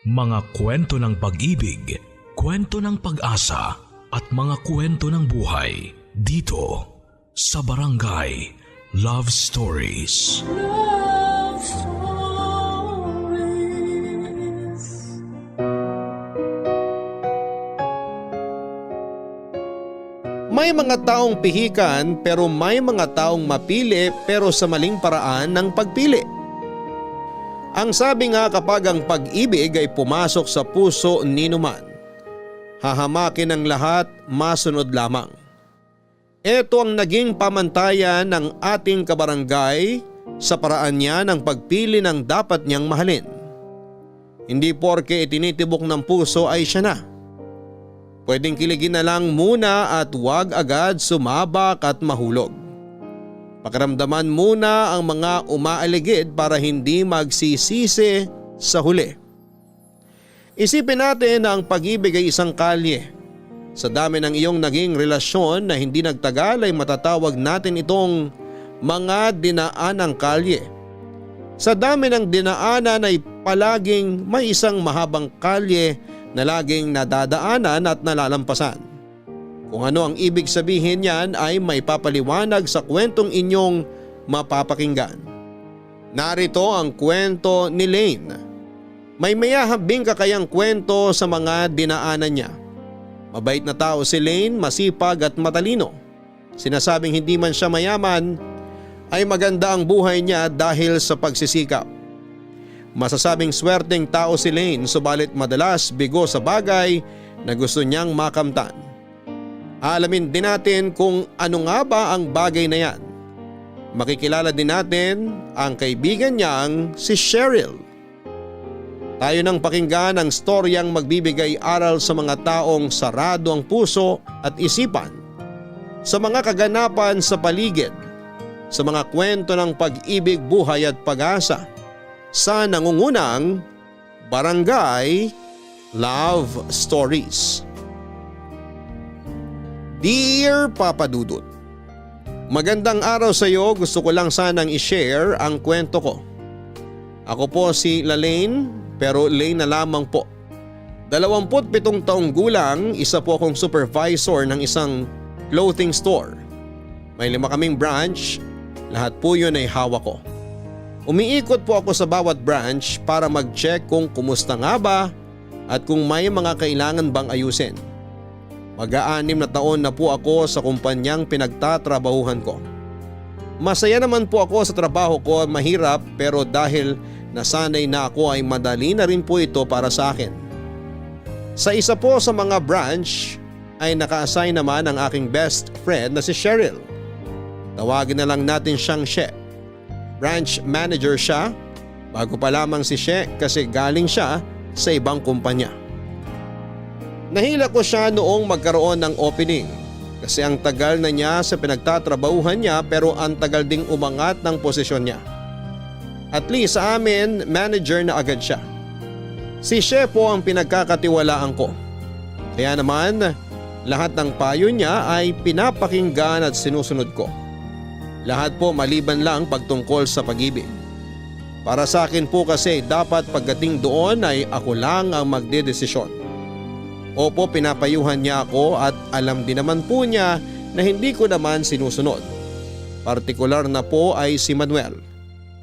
Mga kwento ng pag-ibig, kwento ng pag-asa at mga kwento ng buhay dito sa Barangay Love Stories. Love Stories. May mga taong pihikan pero may mga taong mapili pero sa maling paraan ng pagpili. Ang sabi nga kapag ang pag-ibig ay pumasok sa puso ninuman, hahamakin ang lahat, masunod lamang. Ito ang naging pamantayan ng ating kabarangay sa paraan niya ng pagpili ng dapat niyang mahalin. Hindi porke itinitibok ng puso ay siya na. Pwedeng kiligin na lang muna at huwag agad sumabak at mahulog. Pakiramdaman muna ang mga umaaligid para hindi magsisisi sa huli. Isipin natin na ang pag-ibig ay isang kalye. Sa dami ng iyong naging relasyon na hindi nagtagal ay matatawag natin itong mga dinaanang kalye. Sa dami ng dinaanan ay palaging may isang mahabang kalye na laging nadadaanan at nalalampasan. Kung ano ang ibig sabihin niyan ay may papaliwanag sa kwentong inyong mapapakinggan. Narito ang kwento ni Lane. May mayahabing kakayang kwento sa mga dinaanan niya. Mabait na tao si Lane, masipag at matalino. Sinasabing hindi man siya mayaman, ay maganda ang buhay niya dahil sa pagsisikap. Masasabing swerteng tao si Lane, subalit madalas bigo sa bagay na gusto niyang makamtan. Alamin din natin kung ano nga ba ang bagay na yan. Makikilala din natin ang kaibigan niyang si Cheryl. Tayo nang pakinggan ang storyang magbibigay aral sa mga taong sarado ang puso at isipan, sa mga kaganapan sa paligid, sa mga kwento ng pag-ibig, buhay at pag-asa, sa nangungunang Barangay Love Stories. Dear Papa Dudut, magandang araw sa iyo. Gusto ko lang sanang i-share ang kwento ko. Ako po si Lane, pero Lane na lamang po. 27 taong gulang, isa po akong supervisor ng isang clothing store. May 5 kaming branch, lahat po yun ay hawak ko. Umiikot po ako sa bawat branch para mag-check kung kumusta nga ba at kung may mga kailangan bang ayusin. Mag-6 na taon na po ako sa kumpanyang pinagtatrabahuhan ko. Masaya naman po ako sa trabaho ko, mahirap pero dahil nasanay na ako ay madali na rin po ito para sa akin. Sa isa po sa mga branch ay naka-assign naman ang aking best friend na si Cheryl. Tawagin na lang natin siyang She. Branch manager siya, bago pa lamang si She kasi galing siya sa ibang kumpanya. Nahila ko siya noong magkaroon ng opening kasi ang tagal na niya sa pinagtatrabahuhan niya pero ang tagal ding umangat ng posisyon niya. At least sa amin, manager na agad siya. Si She po ang pinagkakatiwalaan ko. Kaya naman, lahat ng payo niya ay pinapakinggan at sinusunod ko. Lahat po maliban lang pagtungkol sa pag-ibig. Para sa akin po kasi dapat pagdating doon ay ako lang ang magdedesisyon. Opo, pinapayuhan niya ako at alam din naman po niya na hindi ko naman sinusunod. Partikular na po ay si Manuel.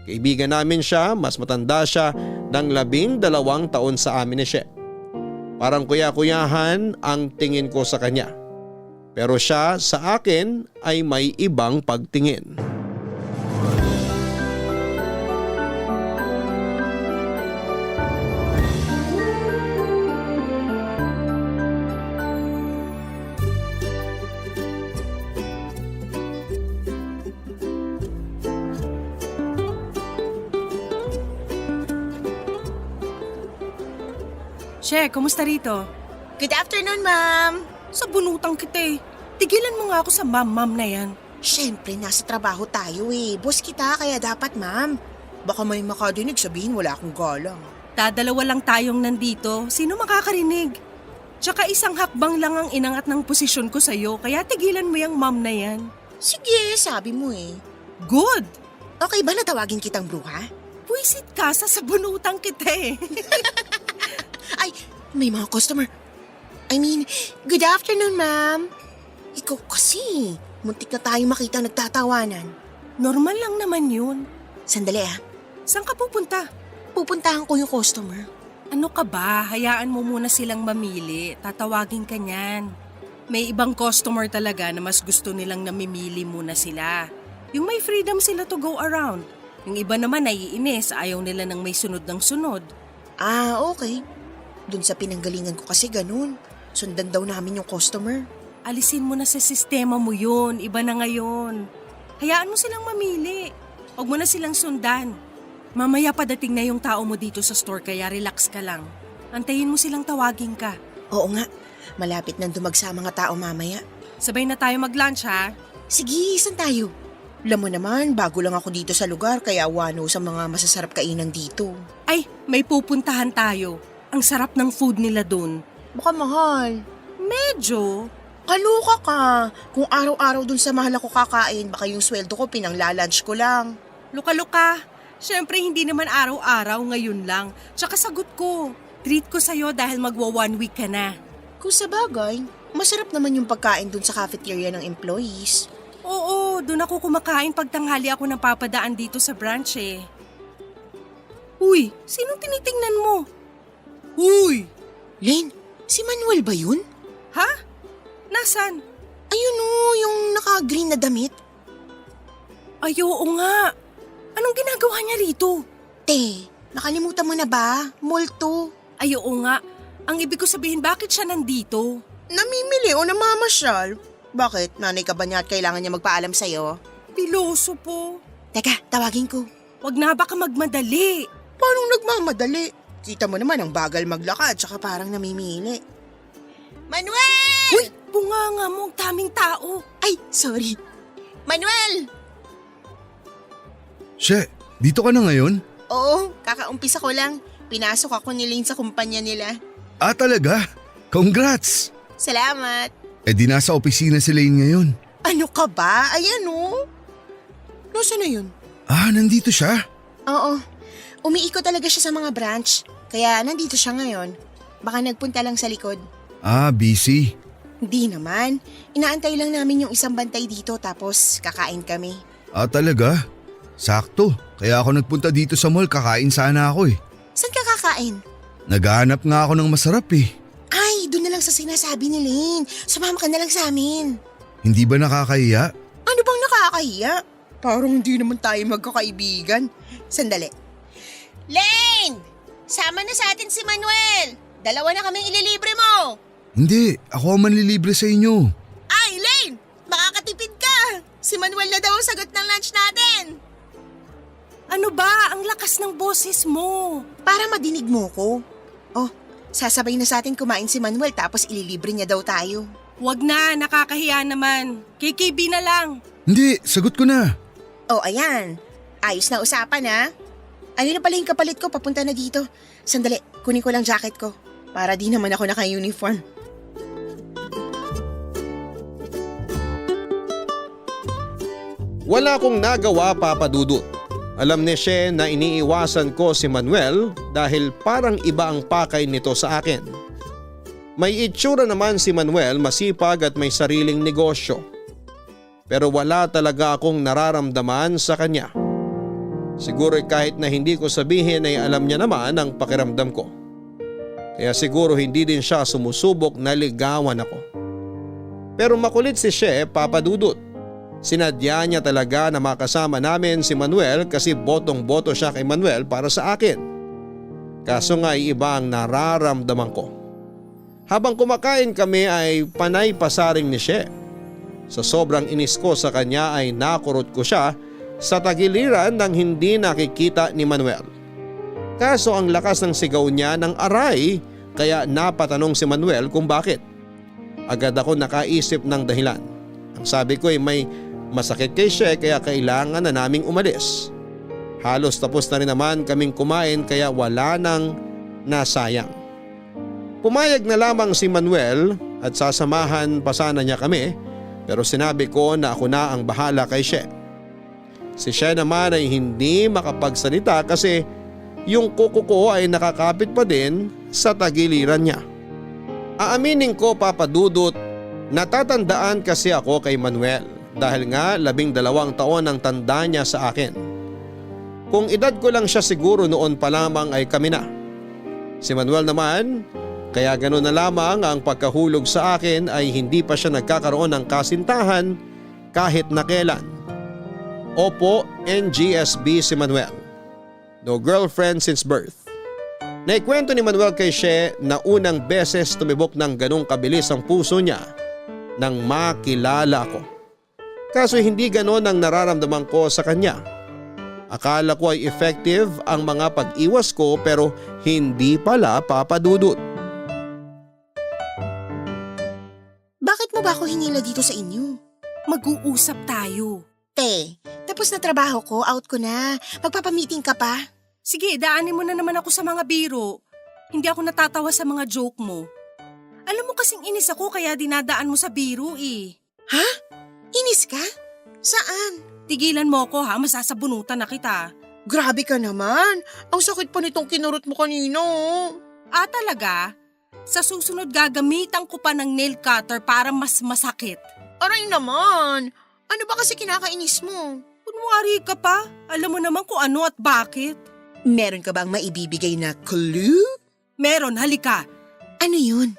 Kaibigan namin siya, mas matanda siya ng 12 taon sa amin ni She. Parang kuya-kuyahan ang tingin ko sa kanya. Pero siya sa akin ay may ibang pagtingin. She, kumusta rito? Good afternoon, ma'am. Sa bunutang kita eh. Tigilan mo nga ako sa ma'am na yan. Siyempre, nasa trabaho tayo eh. Boss kita, kaya dapat, ma'am. Baka may makadinig, sabihin wala akong galang. Dadalawa lang tayong nandito. Sino makakarinig? Tsaka isang hakbang lang ang inangat ng posisyon ko sa'yo, kaya tigilan mo yung ma'am na yan. Sige, sabi mo eh. Good! Okay ba na tawagin kitang bruha? Puwisit ka sa bunutang kita eh. May mga customer. Good afternoon, ma'am. Ikaw kasi, muntik na tayong makita nagtatawanan. Normal lang naman yun. Sandali Saan ka pupunta? pupuntahan ko yung customer. Ano ka ba? Hayaan mo muna silang mamili. Tatawagin ka niyan. May ibang customer talaga na mas gusto nilang namimili muna sila. Yung may freedom sila to go around. Yung iba naman naiinis, ayaw nila ng may sunod ng sunod. Okay. Dun sa pinanggalingan ko kasi ganun. Sundan daw namin yung customer. Alisin mo na sa sistema mo yun. Iba na ngayon. Hayaan mo silang mamili. Huwag mo na silang sundan. Mamaya padating na yung tao mo dito sa store kaya relax ka lang. Antayin mo silang tawagin ka. Oo nga, malapit nang dumagsa mga tao mamaya. Sabay na tayo mag-lunch ha. Sige, saan tayo? Alam mo naman, bago lang ako dito sa lugar kaya wano sa mga masasarap kainan dito. Ay, may pupuntahan tayo. Ang sarap ng food nila dun. Baka mahal. Medyo. Kaloka ka. Kung araw-araw dun sa mahal ako kakain, baka yung sweldo ko pinanglalunch ko lang. Luka-luka. Siyempre hindi naman araw-araw ngayon lang. Tsaka sagot ko. Treat ko sa'yo dahil magwa 1 week ka na. Kung sa bagay, masarap naman yung pagkain dun sa cafeteria ng employees. Oo, dun ako kumakain pag tanghali ako napapadaan dito sa branch eh. Uy, sinong tinitingnan mo? Uy! Len, si Manuel ba yun? Ha? Nasaan? Ayun yung naka-green na damit. Ay, oo nga. Anong ginagawa niya rito? Te, nakalimutan mo na ba? Multo. Ay, oo nga. Ang ibig ko sabihin, bakit siya nandito? Namimili o namamasyal? Bakit? Nanay ka ba niya at kailangan niya magpaalam sa'yo? Piloso po. Teka, tawagin ko. Wag na baka magmadali. Paano nagmamadali? Kita mo naman ang bagal maglakad tsaka parang namimili. Manuel! Uy, bunganga mo, ang daming tao. Ay, sorry. Manuel! She, dito ka na ngayon? Oo, kakaumpisa ko lang. Pinasok ako ni Lane sa kumpanya nila. Ah, talaga? Congrats! Salamat. Eh di nasa opisina si Lane ngayon. Ano ka ba? Ayan Nasaan na yun? Ah, nandito siya? Oo. Umiikot talaga siya sa mga branch. Kaya nandito siya ngayon. Baka nagpunta lang sa likod. Ah, busy. Hindi naman. Inaantay lang namin yung isang bantay dito tapos kakain kami. Ah, talaga? Sakto. Kaya ako nagpunta dito sa mall, kakain sana ako eh. Saan ka kakain? Naghahanap nga ako ng masarap eh. Ay, doon na lang sa sinasabi ni Lane. Sumama ka na lang sa amin. Hindi ba nakakahiya? Ano bang nakakahiya? Parang hindi naman tayo magkakaibigan. Sandali. Lane! Sama na sa atin si Manuel. 2 na kaming ililibre mo. Hindi, ako ang manlilibre sa inyo. Ay, Lane! Makakatipid ka. Si Manuel na daw ang sagot ng lunch natin. Ano ba? Ang lakas ng boses mo. Para madinig mo ko. Oh, sasabay na sa atin kumain si Manuel tapos ililibre niya daw tayo. Wag na, nakakahiya naman. KKB na lang. Hindi, sagot ko na. Oh, ayan. Ayos na usapan ha. Ayun na pala yung kapalit ko papunta na dito. Sandali, kunin ko lang jacket ko. Para di naman ako naka-uniform. Wala akong nagawa, Papa Dudut. Alam ni She na iniiwasan ko si Manuel dahil parang iba ang pakay nito sa akin. May itsura naman si Manuel, masipag at may sariling negosyo. Pero wala talaga akong nararamdaman sa kanya. Siguro kahit na hindi ko sabihin ay alam niya naman ang pakiramdam ko. Kaya siguro hindi din siya sumusubok na ligawan ako. Pero makulit si She, Papa Dudut. Sinadya niya talaga na makasama namin si Manuel kasi botong-boto siya kay Manuel para sa akin. Kaso nga iba ang nararamdaman ko. Habang kumakain kami ay panay pasaring ni She. Sa sobrang inis ko sa kanya ay nakurot ko siya sa tagiliran ng hindi nakikita ni Manuel. Kaso ang lakas ng sigaw niya ng aray kaya napatanong si Manuel kung bakit. Agad ako nakaisip ng dahilan. Ang sabi ko ay may masakit kay She kaya kailangan na naming umalis. Halos tapos na rin naman kaming kumain kaya wala nang nasayang. Pumayag na lamang si Manuel at sasamahan pa sana niya kami pero sinabi ko na ako na ang bahala kay She. Si She naman ay hindi makapagsalita kasi yung kuko ko ay nakakapit pa din sa tagiliran niya. Aaminin ko Papa Dudut, natatandaan kasi ako kay Manuel dahil nga 12 taon ang tanda niya sa akin. Kung edad ko lang siya siguro noon pa lamang ay kami na. Si Manuel naman, kaya ganoon na lamang ang pagkahulog sa akin ay hindi pa siya nagkakaroon ng kasintahan kahit na kailan. Opo, NGSB si Manuel. No girlfriend since birth. Naikwento ni Manuel kay She na unang beses tumibok ng ganong kabilis ang puso niya nang makilala ko. Kaso hindi ganon ang nararamdaman ko sa kanya. Akala ko ay effective ang mga pag-iwas ko pero hindi pala Papa Dudut. Bakit mo ba ako hinila dito sa inyo? Mag-uusap tayo. Te, tapos na trabaho ko, out ko na. Magpapamiting ka pa? Sige, daanin mo na naman ako sa mga biro. Hindi ako natatawa sa mga joke mo. Alam mo kasing inis ako kaya dinadaan mo sa biro eh. Ha? Inis ka? Saan? Tigilan mo ako ha, masasabunutan na kita. Grabe ka naman. Ang sakit pa nitong kinurot mo kanina. Ah, talaga? Sa susunod gagamitan ko pa ng nail cutter para mas masakit. Aray naman. Ano ba kasi kinakainis mo? Kunwari ka pa, alam mo naman kung ano at bakit. Meron ka bang maibibigay na clue? Meron, halika. Ano yun?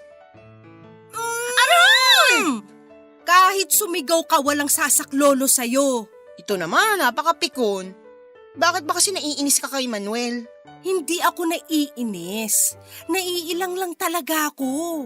Kahit sumigaw ka walang sasaklolo sa'yo. Ito naman, napakapikon. Bakit ba kasi naiinis ka kay Manuel? Hindi ako naiinis. Naiilang lang talaga ako.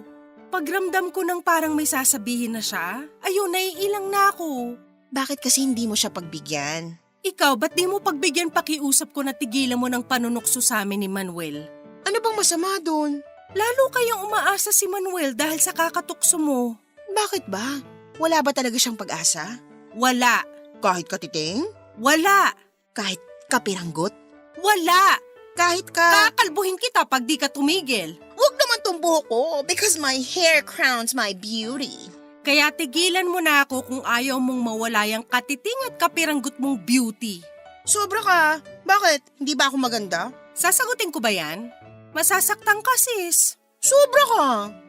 Pagramdam ko nang parang may sasabihin na siya, ayun, naiilang na ako. Bakit kasi hindi mo siya pagbigyan? Ikaw, ba't di mo pagbigyan pakiusap ko na tigilan mo ng panunukso sa amin ni Manuel? Ano bang masama doon? Lalo kayang umaasa si Manuel dahil sa kakatukso mo. Bakit ba? Wala ba talaga siyang pag-asa? Wala. Kahit katiting? Wala. Kahit kapiranggot? Wala. Kahit ka… Kakalbuhin kita pag di ka tumigil. Huwag naman tong buhok ko because my hair crowns my beauty. Kaya tigilan mo na ako kung ayaw mong mawala yung katiting at kapiranggot mong beauty. Sobra ka. Bakit? Hindi ba ako maganda? Sasagutin ko ba yan? Masasaktan ka sis. Sobra ka.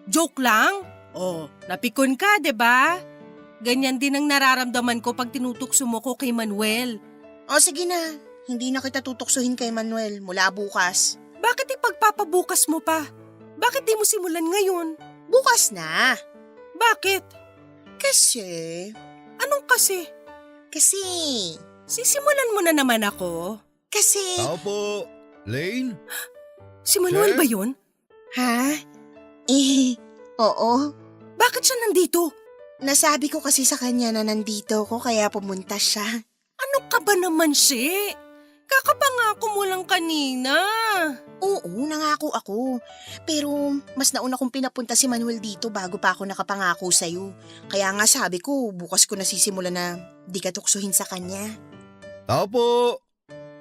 Joke lang? Oh, napikon ka, 'di ba? Ganyan din ang nararamdaman ko pag tinutukso mo ko kay Manuel. O sige na, hindi na kita tutuksuhin kay Manuel mula bukas. Bakit ipagpapabukas mo pa? Bakit di mo simulan ngayon? Bukas na. Bakit? Kasi… Anong kasi? Kasi… Sisimulan mo na naman ako? Kasi… Tao po. Lane? Si Manuel Sir? ba yun? Ha? Oo. Bakit siya nandito? Nasabi ko kasi sa kanya na nandito ko kaya pumunta siya. Ano ka ba naman, She? Kakapangako mo lang kanina. Oo, nangako ako. Pero mas nauna kong pinapunta si Manuel dito bago pa ako nakapangako sa'yo. Kaya nga sabi ko, bukas ko nasisimula na di ka tuksuhin sa kanya. Tao po.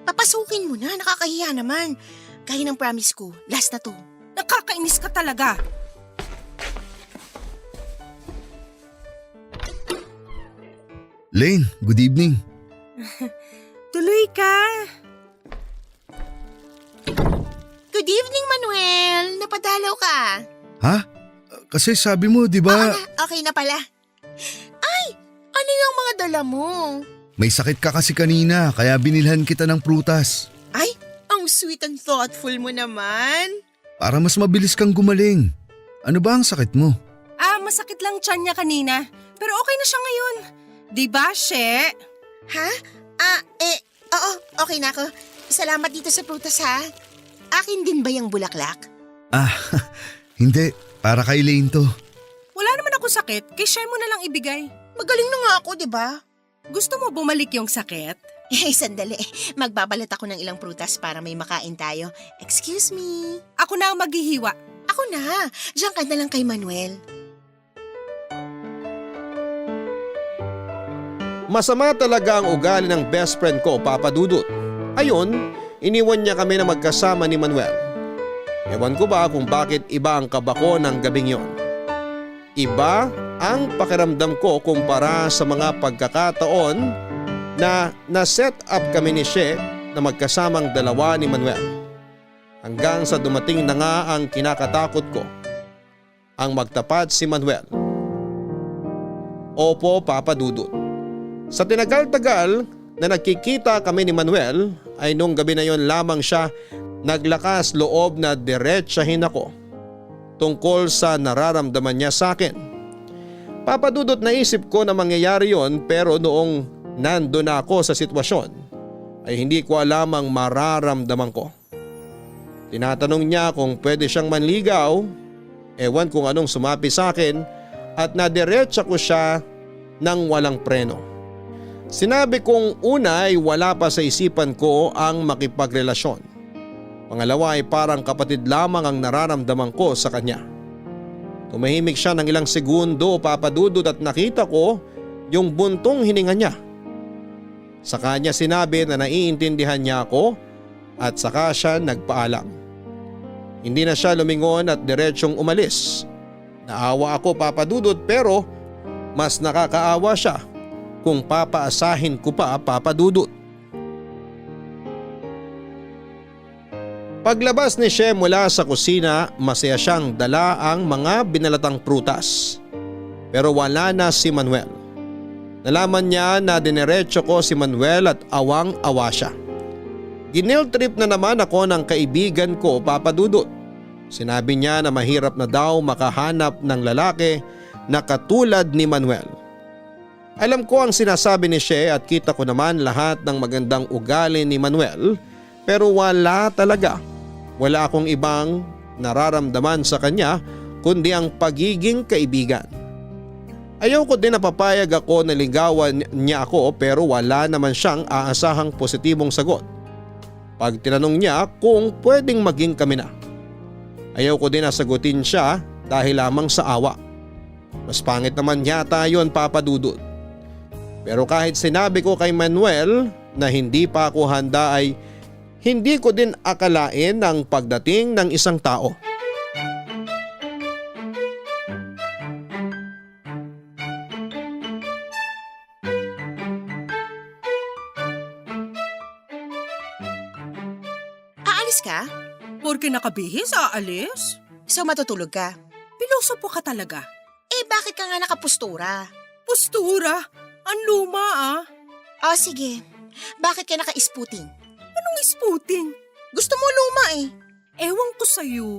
Papasukin mo na, nakakahiya naman. Kaya ng promise ko, last na to. Nakakainis ka talaga. Lane, good evening. Tuloy ka. Good evening, Manuel. Napadalaw ka. Ha? Kasi sabi mo, di ba, Okay na pala. Ay, ano yung mga dala mo? may sakit ka kasi kanina kaya binilhan kita ng prutas. Ay, ang sweet and thoughtful mo naman. Para mas mabilis kang gumaling. Ano ba ang sakit mo? Masakit lang tiyan niya kanina. Pero okay na siya ngayon. Diba, She? Ha? Oo, okay na ako. Salamat dito sa prutas ha. Akin din ba yung bulaklak? Hindi. Para kay Lane to. Wala naman ako sakit. Kay She mo na lang ibigay. Magaling na nga ako, di ba? Gusto mo bumalik yung sakit? Sandali. Magbabalat ako ng ilang prutas para may makain tayo. Excuse me. Ako na ang maghihiwa. Ako na. Diyan ka na lang kay Manuel. Masama talaga ang ugali ng best friend ko, Papa Dudut. Ayon, iniwan niya kami na magkasama ni Manuel. Ewan ko ba kung bakit iba ang kaba ko ng gabing yon. Iba ang pakiramdam ko kumpara sa mga pagkakataon na na-set up kami ni She na magkasamang dalawa ni Manuel. Hanggang sa dumating na nga ang kinakatakot ko, ang magtapat si Manuel. Opo, Papa Dudut. Sa tinagal-tagal na nagkikita kami ni Manuel ay nung gabi na yon lamang siya naglakas loob na diretsahin ako tungkol sa nararamdaman niya sa akin. Papa Dudut, naisip ko na mangyayari yon pero noong nandun ako sa sitwasyon ay hindi ko alam ang mararamdaman ko. Tinatanong niya kung pwede siyang manligaw, ewan kung anong sumapi sa akin at nadiretsa ko siya ng walang preno. Sinabi kong una ay wala pa sa isipan ko ang makipagrelasyon. Pangalawa ay parang kapatid lamang ang nararamdaman ko sa kanya. Tumahimik siya ng ilang segundo, Papa Dudut, at nakita ko yung buntong hininga niya. Sa kanya sinabi na naiintindihan niya ako at saka siya nagpaalam. Hindi na siya lumingon at diretsyong umalis. Naawa ako, Papa Dudut, pero mas nakakaawa siya kung papaasahin ko pa, Papa Dudut. Paglabas ni She mula sa kusina, masaya siyang dala ang mga binalatang prutas. Pero wala na si Manuel. Nalaman niya na dinerecho ko si Manuel at awang-awa siya. Ginil trip na naman ako ng kaibigan ko, Papa Dudut. Sinabi niya na mahirap na daw makahanap ng lalaki na katulad ni Manuel. Alam ko ang sinasabi ni She at kita ko naman lahat ng magandang ugali ni Manuel, pero wala talaga. Wala akong ibang nararamdaman sa kanya kundi ang pagiging kaibigan. Ayaw ko din na papayag ako na ligawan niya ako pero wala naman siyang aasahang positibong sagot pag tinanong niya kung pwedeng maging kami na. Ayaw ko din na sagutin siya dahil lamang sa awa. Mas pangit naman yata yon, Papa Dudut. Pero kahit sinabi ko kay Manuel na hindi pa ako handa ay hindi ko din akalain ang pagdating ng isang tao. Aalis ka? Porke nakabihis, aalis? So matutulog ka? Pilosopo ka talaga. Eh bakit ka nga nakapustura? Postura? Ang luma ah. O sige, bakit ka naka-isputing? Anong isputing? Gusto mo luma eh. Ewan ko sa'yo.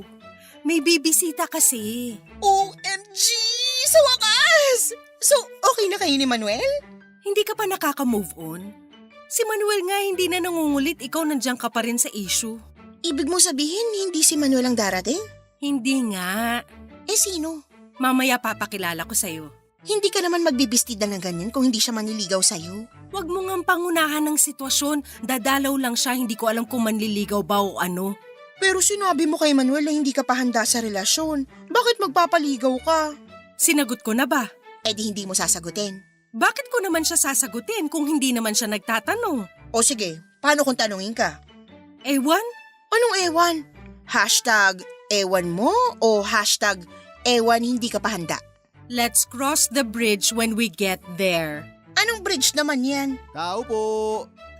May bibisita kasi. OMG! Sa wakas! So okay na kayo ni Manuel? Hindi ka pa nakaka-move on? Si Manuel nga hindi na nangungulit, ikaw nandiyan ka pa rin sa issue. Ibig mo sabihin hindi si Manuel ang darating? Hindi nga. Eh sino? Mamaya papakilala ko sa'yo. Hindi ka naman magbibistida ng ganyan kung hindi siya manliligaw sa'yo. Huwag mo ngang pangunahan ng sitwasyon. Dadalaw lang siya, hindi ko alam kung manliligaw ba o ano. Pero sinabi mo kay Manuel na hindi ka pa handa sa relasyon. Bakit magpapaligaw ka? Sinagot ko na ba? Eh di hindi mo sasagutin. Bakit ko naman siya sasagutin kung hindi naman siya nagtatanong? O sige, paano kung tanungin ka? Ewan? Anong ewan? Hashtag ewan mo o hashtag ewan hindi ka pa handa? Let's cross the bridge when we get there. Anong bridge naman yan? Tao po!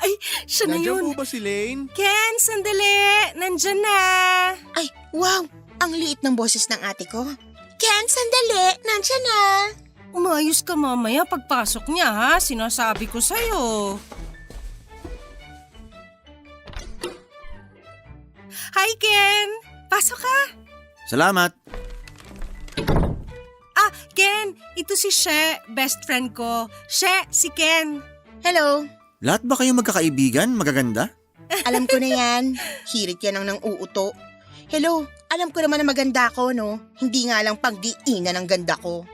Ay, siya na yun. Nandiyan po ba si Lane? Ken, sandali. Nandyan na. Ay, wow! Ang liit ng boses ng ate ko. Ken, sandali! Nandiyan na! Umayos ka mamaya pagpasok niya ha. Sinasabi ko sa'yo. Hi Ken! Pasok ka. Salamat. Ken, ito si She, best friend ko. She, si Ken. Hello! Lahat ba kayo magkakaibigan? Magaganda? Alam ko na yan. Hirit yan ang nang uuto. Hello, alam ko naman na maganda ako, no? Hindi nga lang pagdiinan ang ganda ko.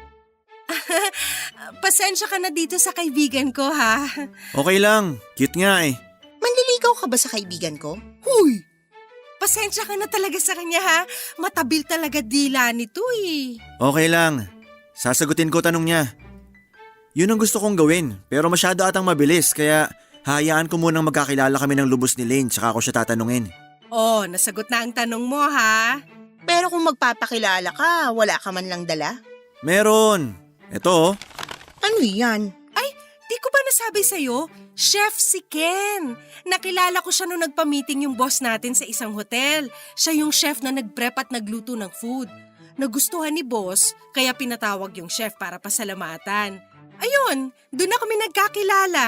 Pasensya ka na dito sa kaibigan ko ha. Okay lang. Cute nga eh. Manliligaw ka ba sa kaibigan ko? Huy! Pasensya ka na talaga sa kanya ha. Matabil talaga dila nito eh. Okay lang. Sasagutin ko tanong niya. Yun ang gusto kong gawin, pero masyado atang mabilis kaya hayaan ko munang magkakilala kami ng lubos ni Lane tsaka ako siya tatanungin. Oh, nasagot na ang tanong mo ha. Pero kung magpapakilala ka, wala ka man lang dala? Meron. Ito oh. Ano yan? Ay, di ko ba nasabi sa'yo? Chef si Ken. Nakilala ko siya nung nagpa-meeting yung boss natin sa isang hotel. Siya yung chef na nag-prep at nagluto ng food. Nagustuhan ni boss, kaya pinatawag yung chef para pasalamatan. Ayun, doon na kami nagkakilala.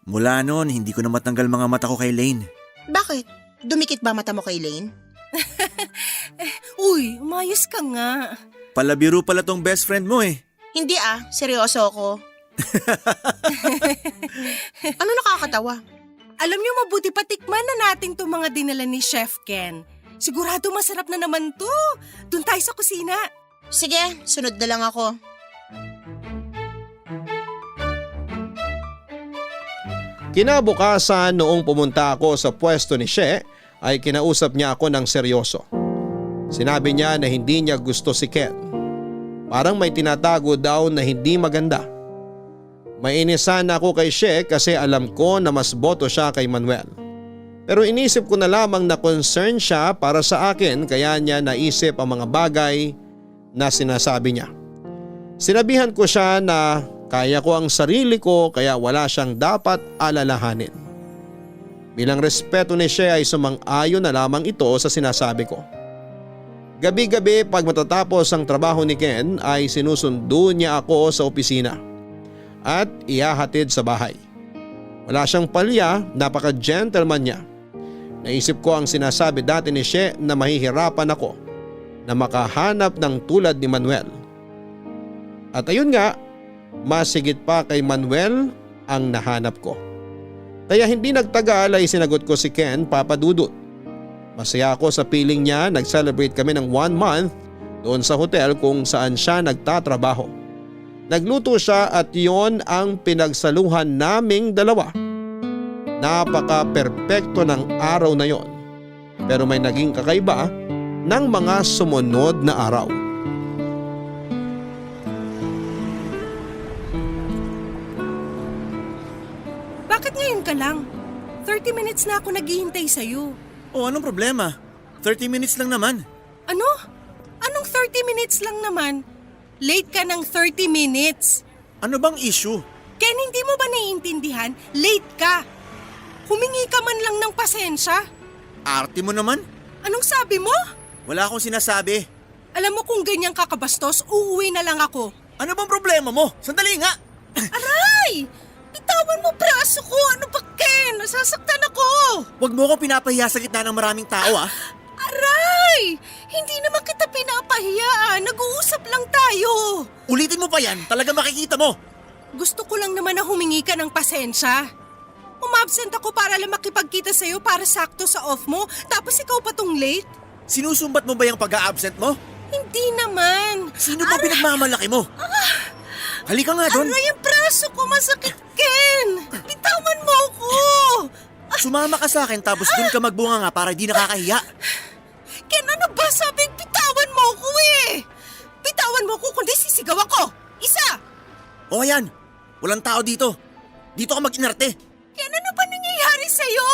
Mula noon, hindi ko na matanggal mga mata ko kay Lane. Bakit? Dumikit ba mata mo kay Lane? Uy, umayos ka nga. Palabiro pala tong best friend mo eh. Hindi seryoso ako. Ano nakakatawa? Alam niyo, mabuti patikman na natin itong mga dinala ni Chef Ken. Sigurado masarap na naman to. Doon tayo sa kusina. Sige, sunod na lang ako. Kinabukasan noong pumunta ako sa pwesto ni She ay kinausap niya ako ng seryoso. Sinabi niya na hindi niya gusto si Ken. Parang may tinatago daw na hindi maganda. Mainisan ako kay She kasi alam ko na mas boto siya kay Manuel. Pero inisip ko na lamang na concern siya para sa akin kaya niya naisip ang mga bagay na sinasabi niya. Sinabihan ko siya na kaya ko ang sarili ko kaya wala siyang dapat alalahanin. Bilang respeto ni She ay sumang-ayon na lamang ito sa sinasabi ko. Gabi-gabi pag matatapos ang trabaho ni Ken ay sinusundo niya ako sa opisina at ihahatid sa bahay. Wala siyang palya, napaka-gentleman niya. Naisip ko ang sinasabi dati ni She na mahihirapan ako na makahanap ng tulad ni Manuel. At ayun nga, mas higit pa kay Manuel ang nahanap ko. Kaya hindi nagtagal ay sinagot ko si Ken, Papa Dudut. Masaya ako sa piling niya, nag-celebrate kami ng 1 month doon sa hotel kung saan siya nagtatrabaho. Nagluto siya at yon ang pinagsaluhan naming dalawa. Napaka-perpekto ng araw na yon. Pero may naging kakaiba ng mga sumunod na araw. Bakit ngayon ka lang? 30 minutes na ako naghihintay sa'yo. Oh, anong problema? 30 minutes lang naman. Ano? Anong 30 minutes lang naman? Late ka ng 30 minutes. Ano bang issue? Ken, hindi mo ba naiintindihan? Late ka. Humingi ka man lang ng pasensya. Arte mo naman? Anong sabi mo? Wala akong sinasabi. Alam mo kung ganyang kakabastos, uuwi na lang ako. Ano bang problema mo? Sandali nga! Aray! Bitawan mo braso ko! Ano ba, Ken? Nasasaktan ako! Huwag mo ko pinapahiya sa gitna ng maraming tao ah. Aray! Hindi naman kita pinapahiya. Nag-uusap lang tayo. Ulitin mo pa yan, talaga makikita mo. Gusto ko lang naman na humingi ka ng pasensya. Umabsent ako para lang makipagkita sa'yo para sakto sa off mo, tapos ikaw pa tong late? Sinusumbat mo ba yung pag-a-absent mo? Hindi naman. Sino ba pinagmamalaki mo? Halika nga doon. Aray, ang braso ko masakit, Ken. Bitawan mo ako. Sumama ka sa akin tapos dun ka magbunga nga para di nakakahiya. Ken, ano ba sabing bitawan mo ako eh? Bitawan mo ako kundi sisigaw ako. Isa. O ayan, walang tao dito. Dito ka mag-inarte. Ken, ano ba nangyayari sa'yo?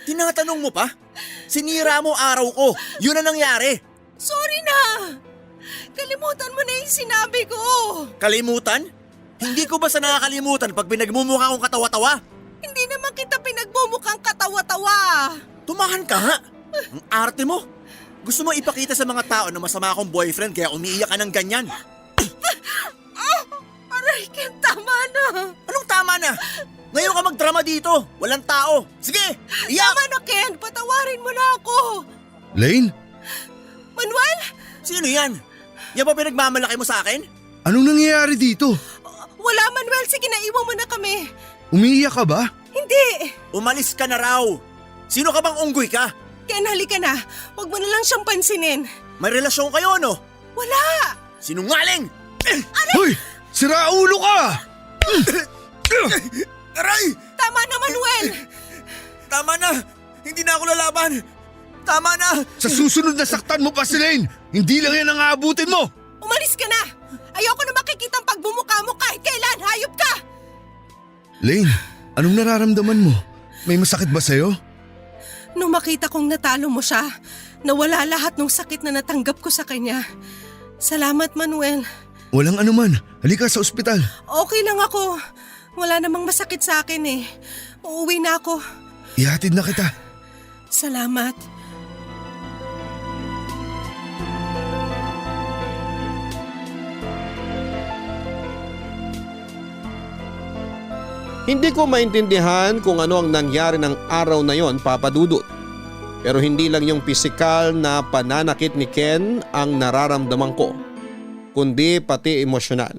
Tinatanong mo pa? Sinira mo araw ko. Yun ang nangyari. Sorry na. Kalimutan mo na yung sinabi ko. Kalimutan? Hindi ko ba sa nakakalimutan pag pinagmumukha kong katawa-tawa? Hindi naman kita pinagmumukhang katawa-tawa. Tumahan ka nga. Ang arte mo. Gusto mo ipakita sa mga tao na masama akong boyfriend kaya umiiyak ka ng ganyan. Aray, Ken, tama na. Anong tama na? Ngayon ka magdrama dito. Walang tao. Sige, iyak! Tama na, Ken. Patawarin mo na ako. Lane? Manuel? Sino yan? Yan ba pinagmamalaki mo sa akin? Anong nangyayari dito? Wala, Manuel. Sige na, iwan mo na kami. Umiiyak ka ba? Hindi. Umalis ka na raw. Sino ka bang unggoy ka? Ken, halika na. Huwag mo na lang siyang pansinin. May relasyon kayo, no? Wala. Sinungaling! Hoy! Sira ulo ka! Aray! Tama na, Manuel. Tama na! Hindi na ako lalaban! Tama na! Sa susunod na saktan mo pa si Lane! Hindi lang yan ang aabutin mo! Umalis ka na. Ayoko na makikita ang pagbumukha mo kahit kailan. Hayop ka. Lane, anong nararamdaman mo? May masakit ba sa'yo? Nung makita kong natalo mo siya, nawala lahat ng sakit na natanggap ko sa kanya. Salamat, Manuel. Walang anuman. Halika sa ospital. Okay lang ako. Wala namang masakit sa akin eh. Uuwi na ako. Ihatid na kita. Salamat. Hindi ko maintindihan kung ano ang nangyari ng araw na yon, Papa Dudut. Pero hindi lang yung pisikal na pananakit ni Ken ang nararamdaman ko, kundi pati emosyonal.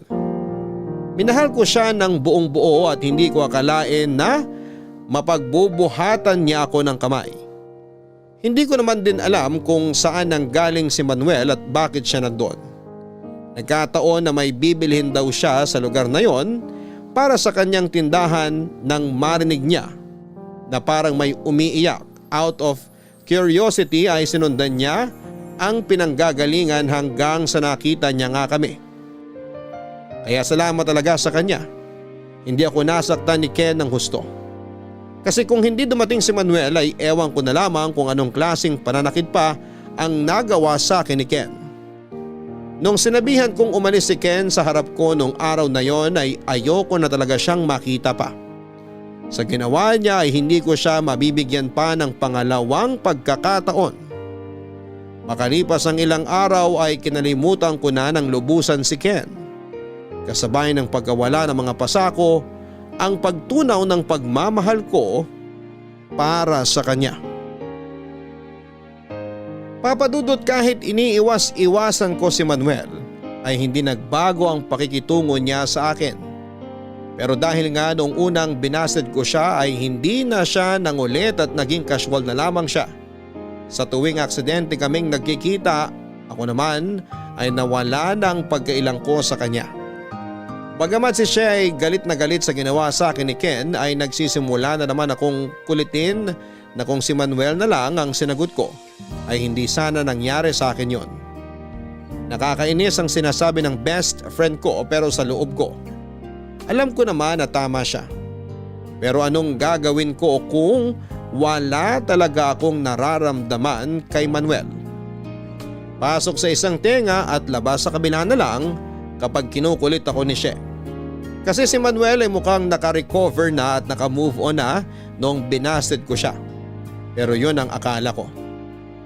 Minahal ko siya ng buong buo at hindi ko akalain na mapagbubuhatan niya ako ng kamay. Hindi ko naman din alam kung saan nanggaling si Manuel at bakit siya nandoon. Nagkataon na may bibilhin daw siya sa lugar na yon para sa kanyang tindahan nang marinig niya na parang may umiiyak. Out of curiosity ay sinundan niya ang pinanggagalingan hanggang sa nakita niya nga kami. Kaya salamat talaga sa kanya. Hindi ako nasaktan ni Ken ng husto. Kasi kung hindi dumating si Manuel ay ewan ko na lamang kung anong klaseng pananakit pa ang nagawa sa akin ni Ken. Nung sinabihan kong umalis si Ken sa harap ko nung araw na yon ay ayoko na talaga siyang makita pa. Sa ginawa niya ay hindi ko siya mabibigyan pa ng pangalawang pagkakataon. Makalipas ang ilang araw ay kinalimutan ko na ng lubusan si Ken. Kasabay ng pagkawala ng mga pasako ang pagtunaw ng pagmamahal ko para sa kanya. Papadudot kahit iniiwas-iwasan ko si Manuel ay hindi nagbago ang pakikitungo niya sa akin. Pero dahil nga noong unang binasted ko siya ay hindi na siya nangulit at naging casual na lamang siya. Sa tuwing aksidente kaming nagkikita, ako naman ay nawala ng pagkailang ko sa kanya. Bagamat si siya ay galit na galit sa ginawa sa akin ni Ken ay nagsisimula na naman akong kulitin na kung si Manuel na lang ang sinagot ko ay hindi sana nangyari sa akin yon. Nakakainis ang sinasabi ng best friend ko pero sa loob ko alam ko naman na tama siya. Pero anong gagawin ko kung wala talaga akong nararamdaman kay Manuel? Pasok sa isang tenga at labas sa kabila na lang kapag kinukulit ako ni She. Kasi si Manuel ay mukhang nakarecover na at nakamove on na noong binasted ko siya. Pero yun ang akala ko.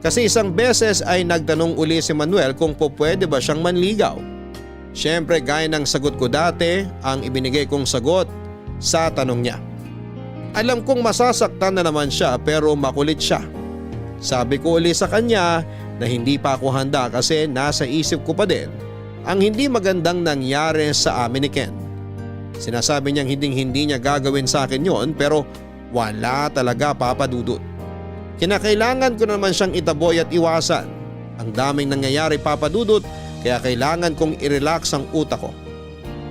Kasi isang beses ay nagtanong uli si Manuel kung pwede ba siyang manligaw. Siyempre gaya ng sagot ko dati ang ibinigay kong sagot sa tanong niya. Alam kong masasaktan na naman siya pero makulit siya. Sabi ko uli sa kanya na hindi pa ako handa kasi nasa isip ko pa din ang hindi magandang nangyari sa amin ni Ken. Sinasabi niyang hindi niya gagawin sa akin yon pero wala talaga, Papa Dudut. Kinakailangan ko naman siyang itaboy at iwasan. Ang daming nangyayari, Papa Dudut, kaya kailangan kong i-relax ang utak ko.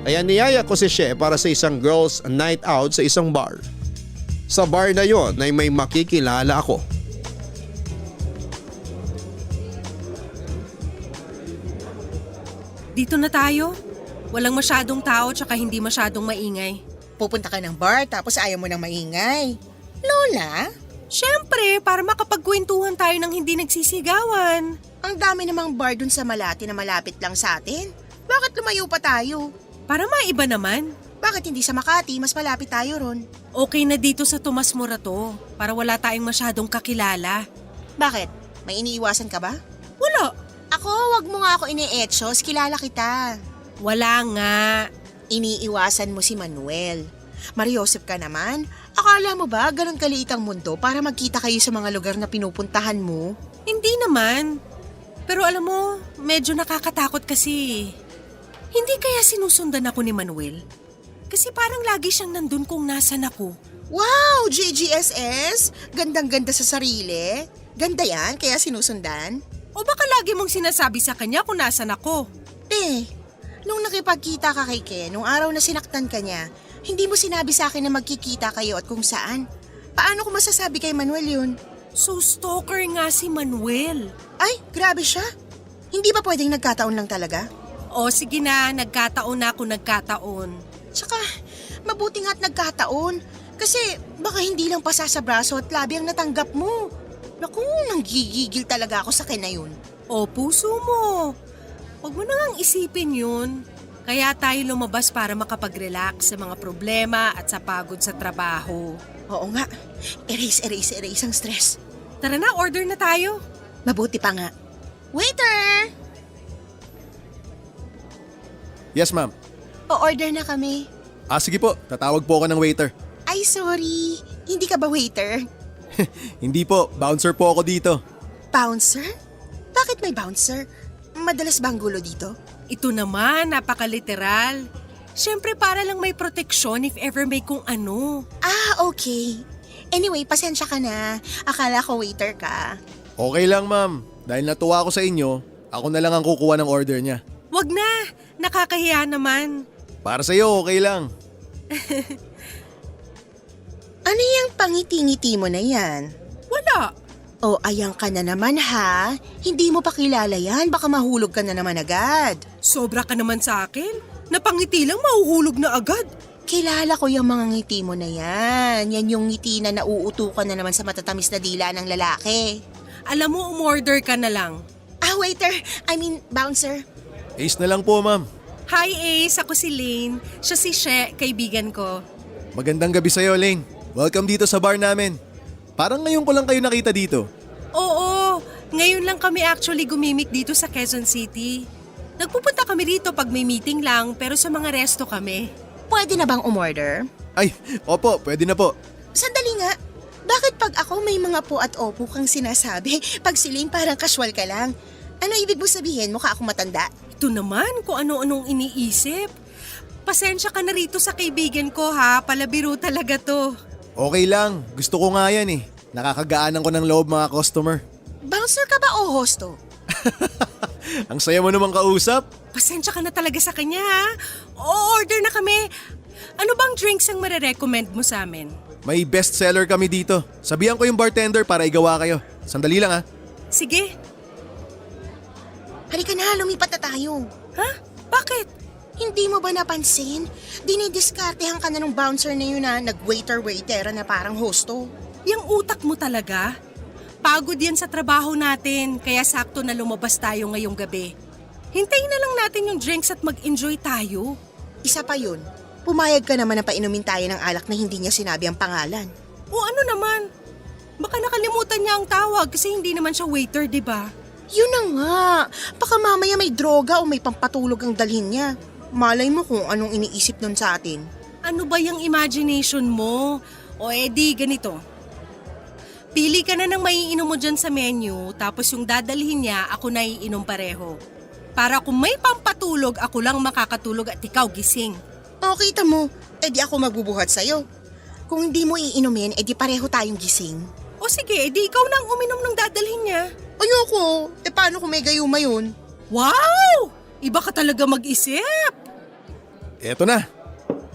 Kaya niyaya ko si She para sa isang girls night out sa isang bar. Sa bar na yon ay may makikilala ako. Dito na tayo. Walang masyadong tao tsaka hindi masyadong maingay. Pupunta ka ng bar tapos ayaw mo nang maingay. Lola, Siyempre, para makapagkwentuhan tayo ng hindi nagsisigawan. ang dami namang bar dun sa Malati na malapit lang sa atin. Bakit lumayo pa tayo? Para maiba naman. Bakit hindi sa Makati? Mas malapit tayo ron. Okay na dito sa Tomas Morato para wala tayong masyadong kakilala. Bakit? May iniiwasan ka ba? Wala. Ako, wag mo nga ako ini-etchos. Kilala kita. Wala nga. Iniiwasan mo si Manuel. Mariosep ka naman. Akala mo ba ganun kaliit ang mundo para magkita kayo sa mga lugar na pinupuntahan mo? Hindi naman. Pero alam mo, medyo nakakatakot kasi. Hindi kaya sinusundan ako ni Manuel? Kasi parang lagi siyang nandun kung nasan ako. Wow, JGSS! Gandang-ganda sa sarili. Ganda yan, kaya sinusundan. O baka lagi mong sinasabi sa kanya kung nasan ako? Nung nakipagkita ka kay Ken, nung araw na sinaktan ka niya, hindi mo sinabi sa akin na magkikita kayo at kung saan. Paano ko masasabi kay Manuel yun? So stalker nga si Manuel. Ay, grabe siya. Hindi ba pwedeng nagkataon lang talaga? O sige na, nagkataon na ako nagkataon. Tsaka, mabuti nga't nagkataon. Kasi baka hindi lang pasa sa braso at labi ang natanggap mo. Naku, nanggigigil talaga ako sa Ken na yun. O puso mo. Huwag mo na ngang isipin yun. Kaya tayo lumabas para makapag-relax sa mga problema at sa pagod sa trabaho. Oo nga, erase ang stress. Tara na, order na tayo. Mabuti pa nga. Waiter! Yes, ma'am. O-order na kami. Sige po, tatawag po ako ng waiter. Ay, sorry. Hindi ka ba waiter? Hindi po, bouncer po ako dito. Bouncer? Bakit may bouncer? Madalas ba ang gulo dito? Ito naman, napakaliteral. Siyempre para lang may proteksyon if ever may kung ano. Okay. Anyway, pasensya ka na. Akala ko waiter ka. Okay lang, ma'am. Dahil natuwa ako sa inyo, ako na lang ang kukuha ng order niya. Wag na, nakakahiya naman. Para sa'yo, okay lang. Ano yung pangiti-ngiti mo na yan? Wala. O ayang ka na naman ha? Hindi mo pa kilala yan, baka mahulog ka na naman agad. Sobra ka naman sa akin. Napangiti lang, mahuhulog na agad. Kilala ko yung mga ngiti mo na yan. Yan yung ngiti na nauutukan na naman sa matatamis na dila ng lalaki. Alam mo, umorder ka na lang. Waiter, bouncer. Ace na lang po, ma'am. Hi Ace, ako si Lane. Siya si She, kaibigan ko. Magandang gabi sa'yo, Lane. Welcome dito sa bar namin. Parang ngayon ko lang kayo nakita dito. Oo, ngayon lang kami actually gumimik dito sa Quezon City. Nagpupunta kami rito pag may meeting lang pero sa mga resto kami. Pwede na bang umorder? Ay, opo, pwede na po. Sandali nga. Bakit pag ako may mga po at opo kang sinasabi? Pag siling parang casual ka lang. Ano ibig mo sabihin? Mukha akong matanda? Ito naman kung ano-anong iniisip. Pasensya ka na rito sa kaibigan ko ha, palabiro talaga to. Okay lang, gusto ko nga yan eh. Nakakagaanan ko ng loob mga customer. Bouncer ka ba o hosto? Ang saya mo namang kausap. Pasensya ka na talaga sa kanya ha. O-order na kami. Ano bang drinks ang marirecommend mo sa amin? May best seller kami dito. Sabihan ko yung bartender para igawa kayo. Sandali lang ha. Sige. Halika na, lumipat na tayo. Ha? Bakit? Hindi mo ba napansin? Dinidiskartehan ka na ng bouncer na yun na nag-waiter-waitera na parang hosto. Yang utak mo talaga? Pagod yan sa trabaho natin, kaya sakto na lumabas tayo ngayong gabi. Hintayin na lang natin yung drinks at mag-enjoy tayo. Isa pa yun, pumayag ka naman na painumin tayo ng alak na hindi niya sinabi ang pangalan. O ano naman? Baka nakalimutan niya ang tawag kasi hindi naman siya waiter, di ba? Yun na nga, baka mamaya may droga o may pampatulog ang dalhin niya. Malay mo kung anong iniisip nun sa atin. Ano ba yung imagination mo? O edi ganito. Pili ka na ng maiinom mo dyan sa menu tapos yung dadalhin niya ako na iinom pareho. Para kung may pampatulog ako lang makakatulog at ikaw gising. O kita mo, edi ako magbubuhat sa'yo. Kung hindi mo iinumin, edi pareho tayong gising. O sige, edi ikaw na ang uminom ng dadalhin niya. Ayoko, paano kung may gayuma yun? Wow! Iba ka talaga mag-isip. Eto na.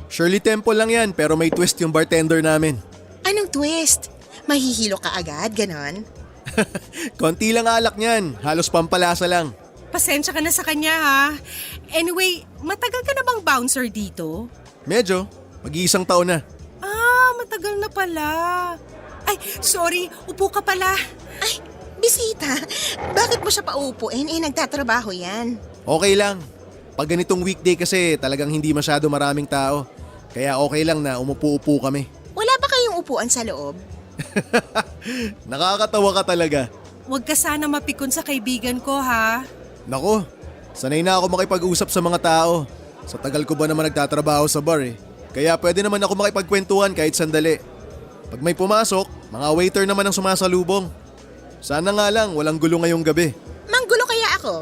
Shirley Temple lang yan pero may twist yung bartender namin. Anong twist? Mahihilo ka agad, ganon? Konti lang alak niyan, halos pampalasa lang. Pasensya ka na sa kanya ha. Anyway, matagal ka na bang bouncer dito? Medyo, mag-iisang taon na. Matagal na pala. Ay, sorry, upo ka pala. Ay, bisita. Bakit mo siya paupuin? Nagtatrabaho yan. Okay lang. Pag ganitong weekday kasi talagang hindi masyado maraming tao. Kaya okay lang na umupo-upo kami. Wala ba kayong upuan sa loob? Nakakatawa ka talaga. Huwag ka sana mapikon sa kaibigan ko ha. Nako, sanay na ako makipag-usap sa mga tao. Sa tagal ko ba naman nagtatrabaho sa bar eh. Kaya pwede naman ako makipagkwentuhan kahit sandali. Pag may pumasok, mga waiter naman ang sumasalubong. Sana nga lang walang gulo ngayong gabi. Manggulo kaya ako?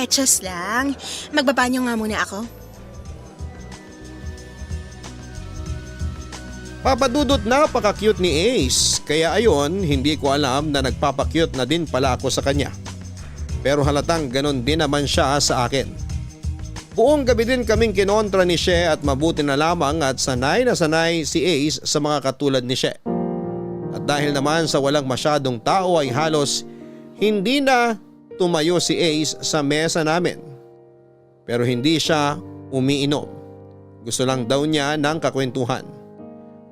Just lang. Magbabanyo nga muna ako. Papadudot napaka-cute ni Ace, kaya ayon hindi ko alam na nagpapa-cute na din pala ako sa kanya. Pero halatang ganon din naman siya sa akin. Buong gabi din kaming kinontra ni She at mabuti na lamang at sanay na sanay si Ace sa mga katulad ni She. At dahil naman sa walang masyadong tao ay halos hindi na tumayo si Ace sa mesa namin. Pero hindi siya umiinom. Gusto lang daw niya ng kakwentuhan.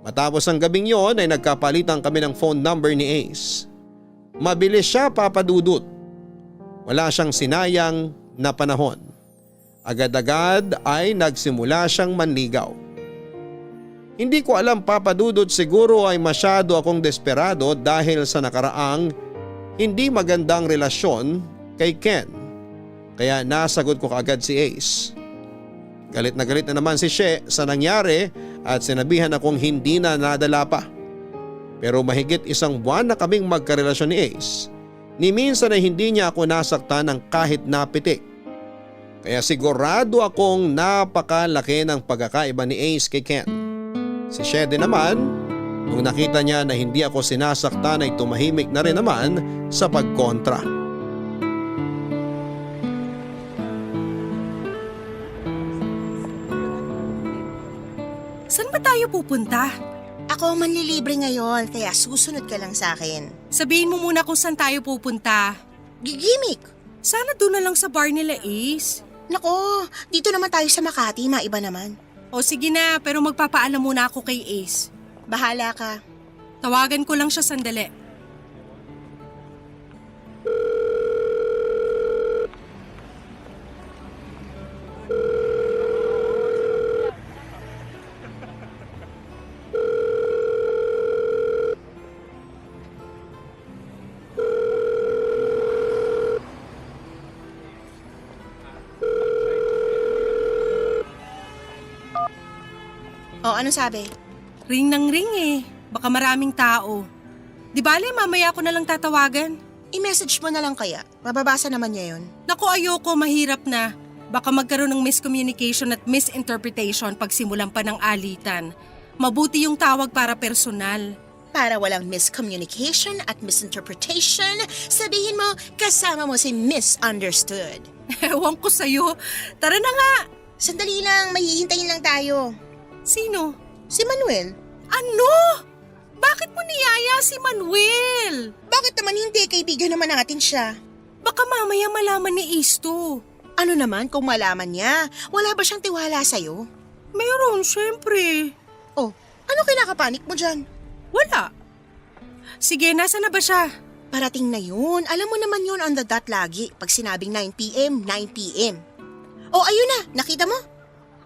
Matapos ang gabing yon ay nagkapalitan kami ng phone number ni Ace. Mabilis siya papadudot. Wala siyang sinayang na panahon. Agad-agad ay nagsimula siyang manligaw. Hindi ko alam, Papa Dudut, siguro ay masyado akong desperado dahil sa nakaraang hindi magandang relasyon kay Ken. Kaya nasagot ko kaagad si Ace. Galit na naman si She sa nangyari at sinabihan akong hindi na nadala pa. Pero mahigit 1 buwan na kaming magkarelasyon ni Ace. Ni minsan ay hindi niya ako nasaktan ng kahit napitik. Kaya sigurado akong napakalaki ng pagkakaiba ni Ace kay Ken. Si She din naman, nung nakita niya na hindi ako sinasaktan ay tumahimik na rin naman sa pagkontra. Saan ba tayo pupunta? Ako ang manlilibre ngayon, kaya susunod ka lang sa akin. Sabihin mo muna kung saan tayo pupunta. Gigimik! Sana doon na lang sa bar nila, Ace. Nako, dito naman tayo sa Makati, maiba naman. O sige na, pero magpapaalam muna ako kay Ace. Bahala ka. Tawagan ko lang siya sandali. O, ano sabi? Ring ng ring eh. Baka maraming tao. Di bale, mamaya ako na lang tatawagan. I-message mo na lang kaya. Mababasa naman niya yun. Naku, ayoko, mahirap na. Baka magkaroon ng miscommunication at misinterpretation pag simulan pa ng alitan. Mabuti yung tawag para personal. Para walang miscommunication at misinterpretation, sabihin mo kasama mo si misunderstood. Ewan ko sa'yo. Tara na nga. Sandali lang, mahihintayin lang tayo. Sino? Si Manuel. Ano? Bakit mo niyaya si Manuel? Bakit naman hindi? Kaibigan naman natin siya. Baka mamaya malaman ni Isto. Ano naman kung malaman niya? Wala ba siyang tiwala sa'yo? Mayroon, syempre. Oh, ano kinakapanik mo dyan? Wala. Sige, nasa na ba siya? Parating na yun. Alam mo naman yun on the dot lagi. Pag sinabing 9 p.m., 9 p.m. Oh, ayun na. Nakita mo?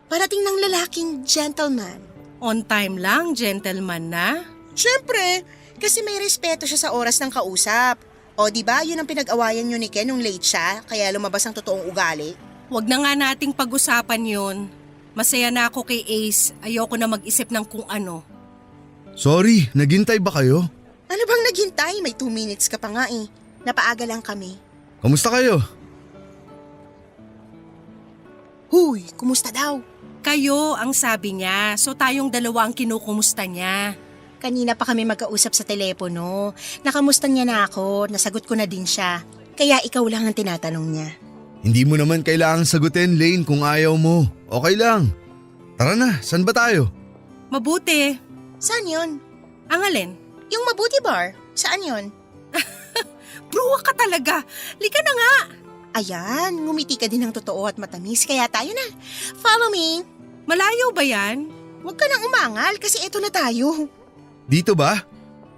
Parating ng lalaking gentleman. On time lang, gentleman na. Siyempre, kasi may respeto siya sa oras ng kausap. O di ba yun ang pinag-awayan niyo ni Ken nung late siya, kaya lumabas ang totoong ugali? Huwag na nga nating pag-usapan yun. Masaya na ako kay Ace. Ayoko na mag-isip ng kung ano. Sorry, naghintay ba kayo? Ano bang naghintay? May 2 minutes ka pa nga eh. Napaaga lang kami. Kamusta kayo? Huy, kumusta daw? Kayo ang sabi niya, so tayong dalawa ang kinukumusta niya. Kanina pa kami magkausap sa telepono. Nakamusta niya na ako, nasagot ko na din siya. Kaya ikaw lang ang tinatanong niya. Hindi mo naman kailangang sagutin, Lane, kung ayaw mo. Okay lang. Tara na, saan ba tayo? Mabuti. Saan yun? Ang alin? Yung Mabuti Bar? Saan yun? Bruwa ka talaga. Lika na nga. Ayan, ngumiti ka din ng totoo at matamis, kaya tayo na. Follow me. Malayo ba yan? Huwag ka nang umangal kasi eto na tayo. Dito ba?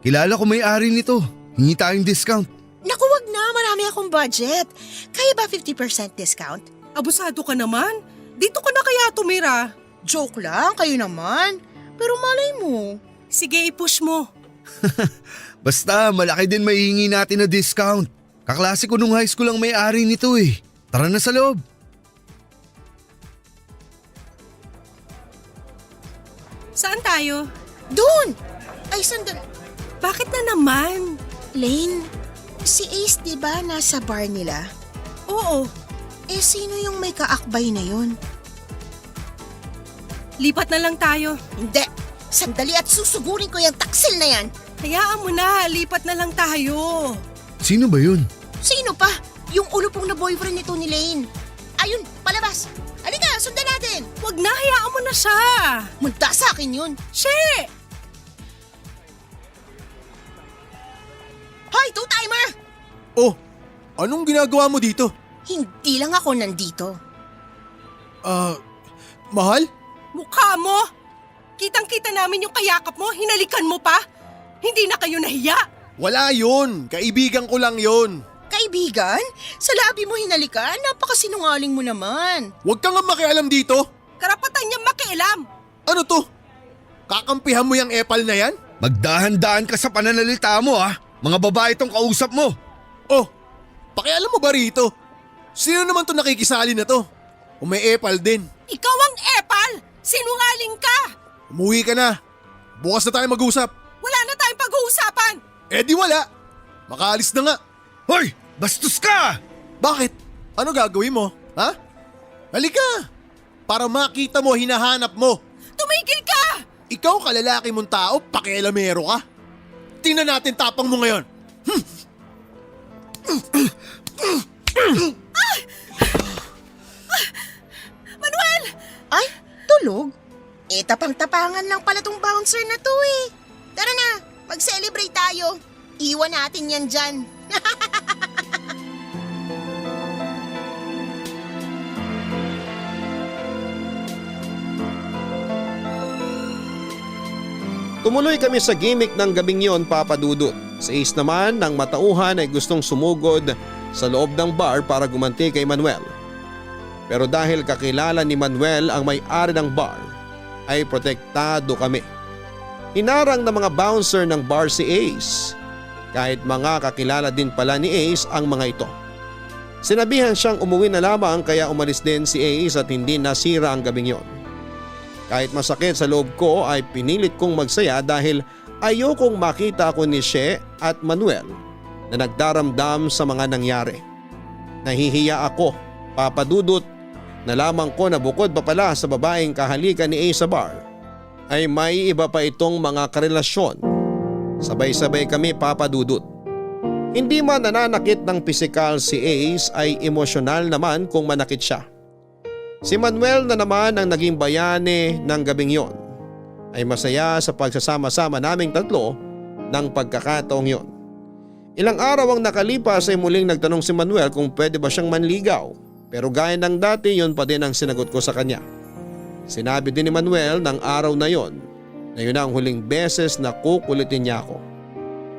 Kilala ko may-ari nito. Hingi tayong discount. Naku, wag na, marami akong budget. Kaya ba 50% discount? Abusado ka naman. Dito ka na kaya tumira. Joke lang, kayo naman. Pero malay mo. Sige, i-push mo. Basta malaki din maihingi natin na discount. Kaklase ko nung high school ang may-ari nito eh. Tara na sa loob. Saan tayo? Doon! Ay, sandali. Bakit na naman? Lane, si Ace di ba nasa bar nila? Oo, Eh, sino yung may kaakbay na yun? lipat na lang tayo. Hindi. Sandali at susugurin ko yung taksil na yan. Hayaan mo na, lipat na lang tayo. Sino ba yun? Sino pa? Yung ulupong na boyfriend nito ni Lane. Ayun, palabas. Halika, sundan natin. Wag na, hayaan mo na siya. Munta sa akin yun. She! Hoy, two-timer! Oh, anong ginagawa mo dito? Hindi lang ako nandito. Mahal? Mukha mo! Kitang-kita namin yung kayakap mo, hinalikan mo pa. Hindi na kayo nahiya. Wala yun. Kaibigan ko lang yun. Kaibigan, sa labi mo hinalikan, napakasinungaling mo naman. Huwag kang nga makialam dito. Karapatan niya makialam. Ano to? Kakampihan mo yung epal na yan? Magdahan-dahan ka sa pananalita mo ha. Mga babae tong kausap mo. Oh, pakialam mo ba rito? Sino naman to nakikisali na to? O may epal din. Ikaw ang epal! Sinungaling ka! Umuwi ka na. Bukas na tayo mag-usap. Wala na tayong pag-uusapan! Eh di wala. Makaalis na nga. Hoy! Bastos ka! Bakit? Ano gagawin mo? Ha? Halika! Para makita mo, hinahanap mo. Tumigil ka! Ikaw kalalaki mong tao, pakialamero ka. Tingnan natin tapang mo ngayon. Manuel! Ay, tulog? Eh, tapang-tapangan lang pala tong bouncer na to eh. Tara na, mag-celebrate tayo. Iwan natin yan dyan. Tumuloy kami sa gimmick ng gabing yon, Papa Dudut. Sa is naman ng matauhan ay gustong sumugod sa loob ng bar para gumanti kay Manuel. Pero dahil kakilala ni Manuel ang may-ari ng bar, ay protektado kami. Hinarang ng mga bouncer ng bar si Ace. Kahit mga kakilala din pala ni Ace ang mga ito. Sinabihan siyang umuwi na lamang kaya umalis din si Ace at hindi nasira ang gabing yon. Kahit masakit sa loob ko ay pinilit kong magsaya dahil ayokong makita ko ni She at Manuel na nagdaramdam sa mga nangyari. Nahihiya ako, Papa Dudut, na lamang ko na bukod pa pala sa babaeng kahalikan ni Ace sa bar ay may iba pa itong mga karelasyon. Sabay-sabay kami, Papa Dudut. Hindi man nananakit ng pisikal si Ace ay emosyonal naman kung manakit siya. Si Manuel na naman ang naging bayani ng gabing yon ay masaya sa pagsasama-sama naming tatlo ng pagkakataong yon. Ilang araw ang nakalipas ay muling nagtanong si Manuel kung pwede ba siyang manligaw, pero gaya ng dati yun pa din ang sinagot ko sa kanya. Sinabi din ni Manuel ng araw na yon na yun ang huling beses na kukulitin niya ako.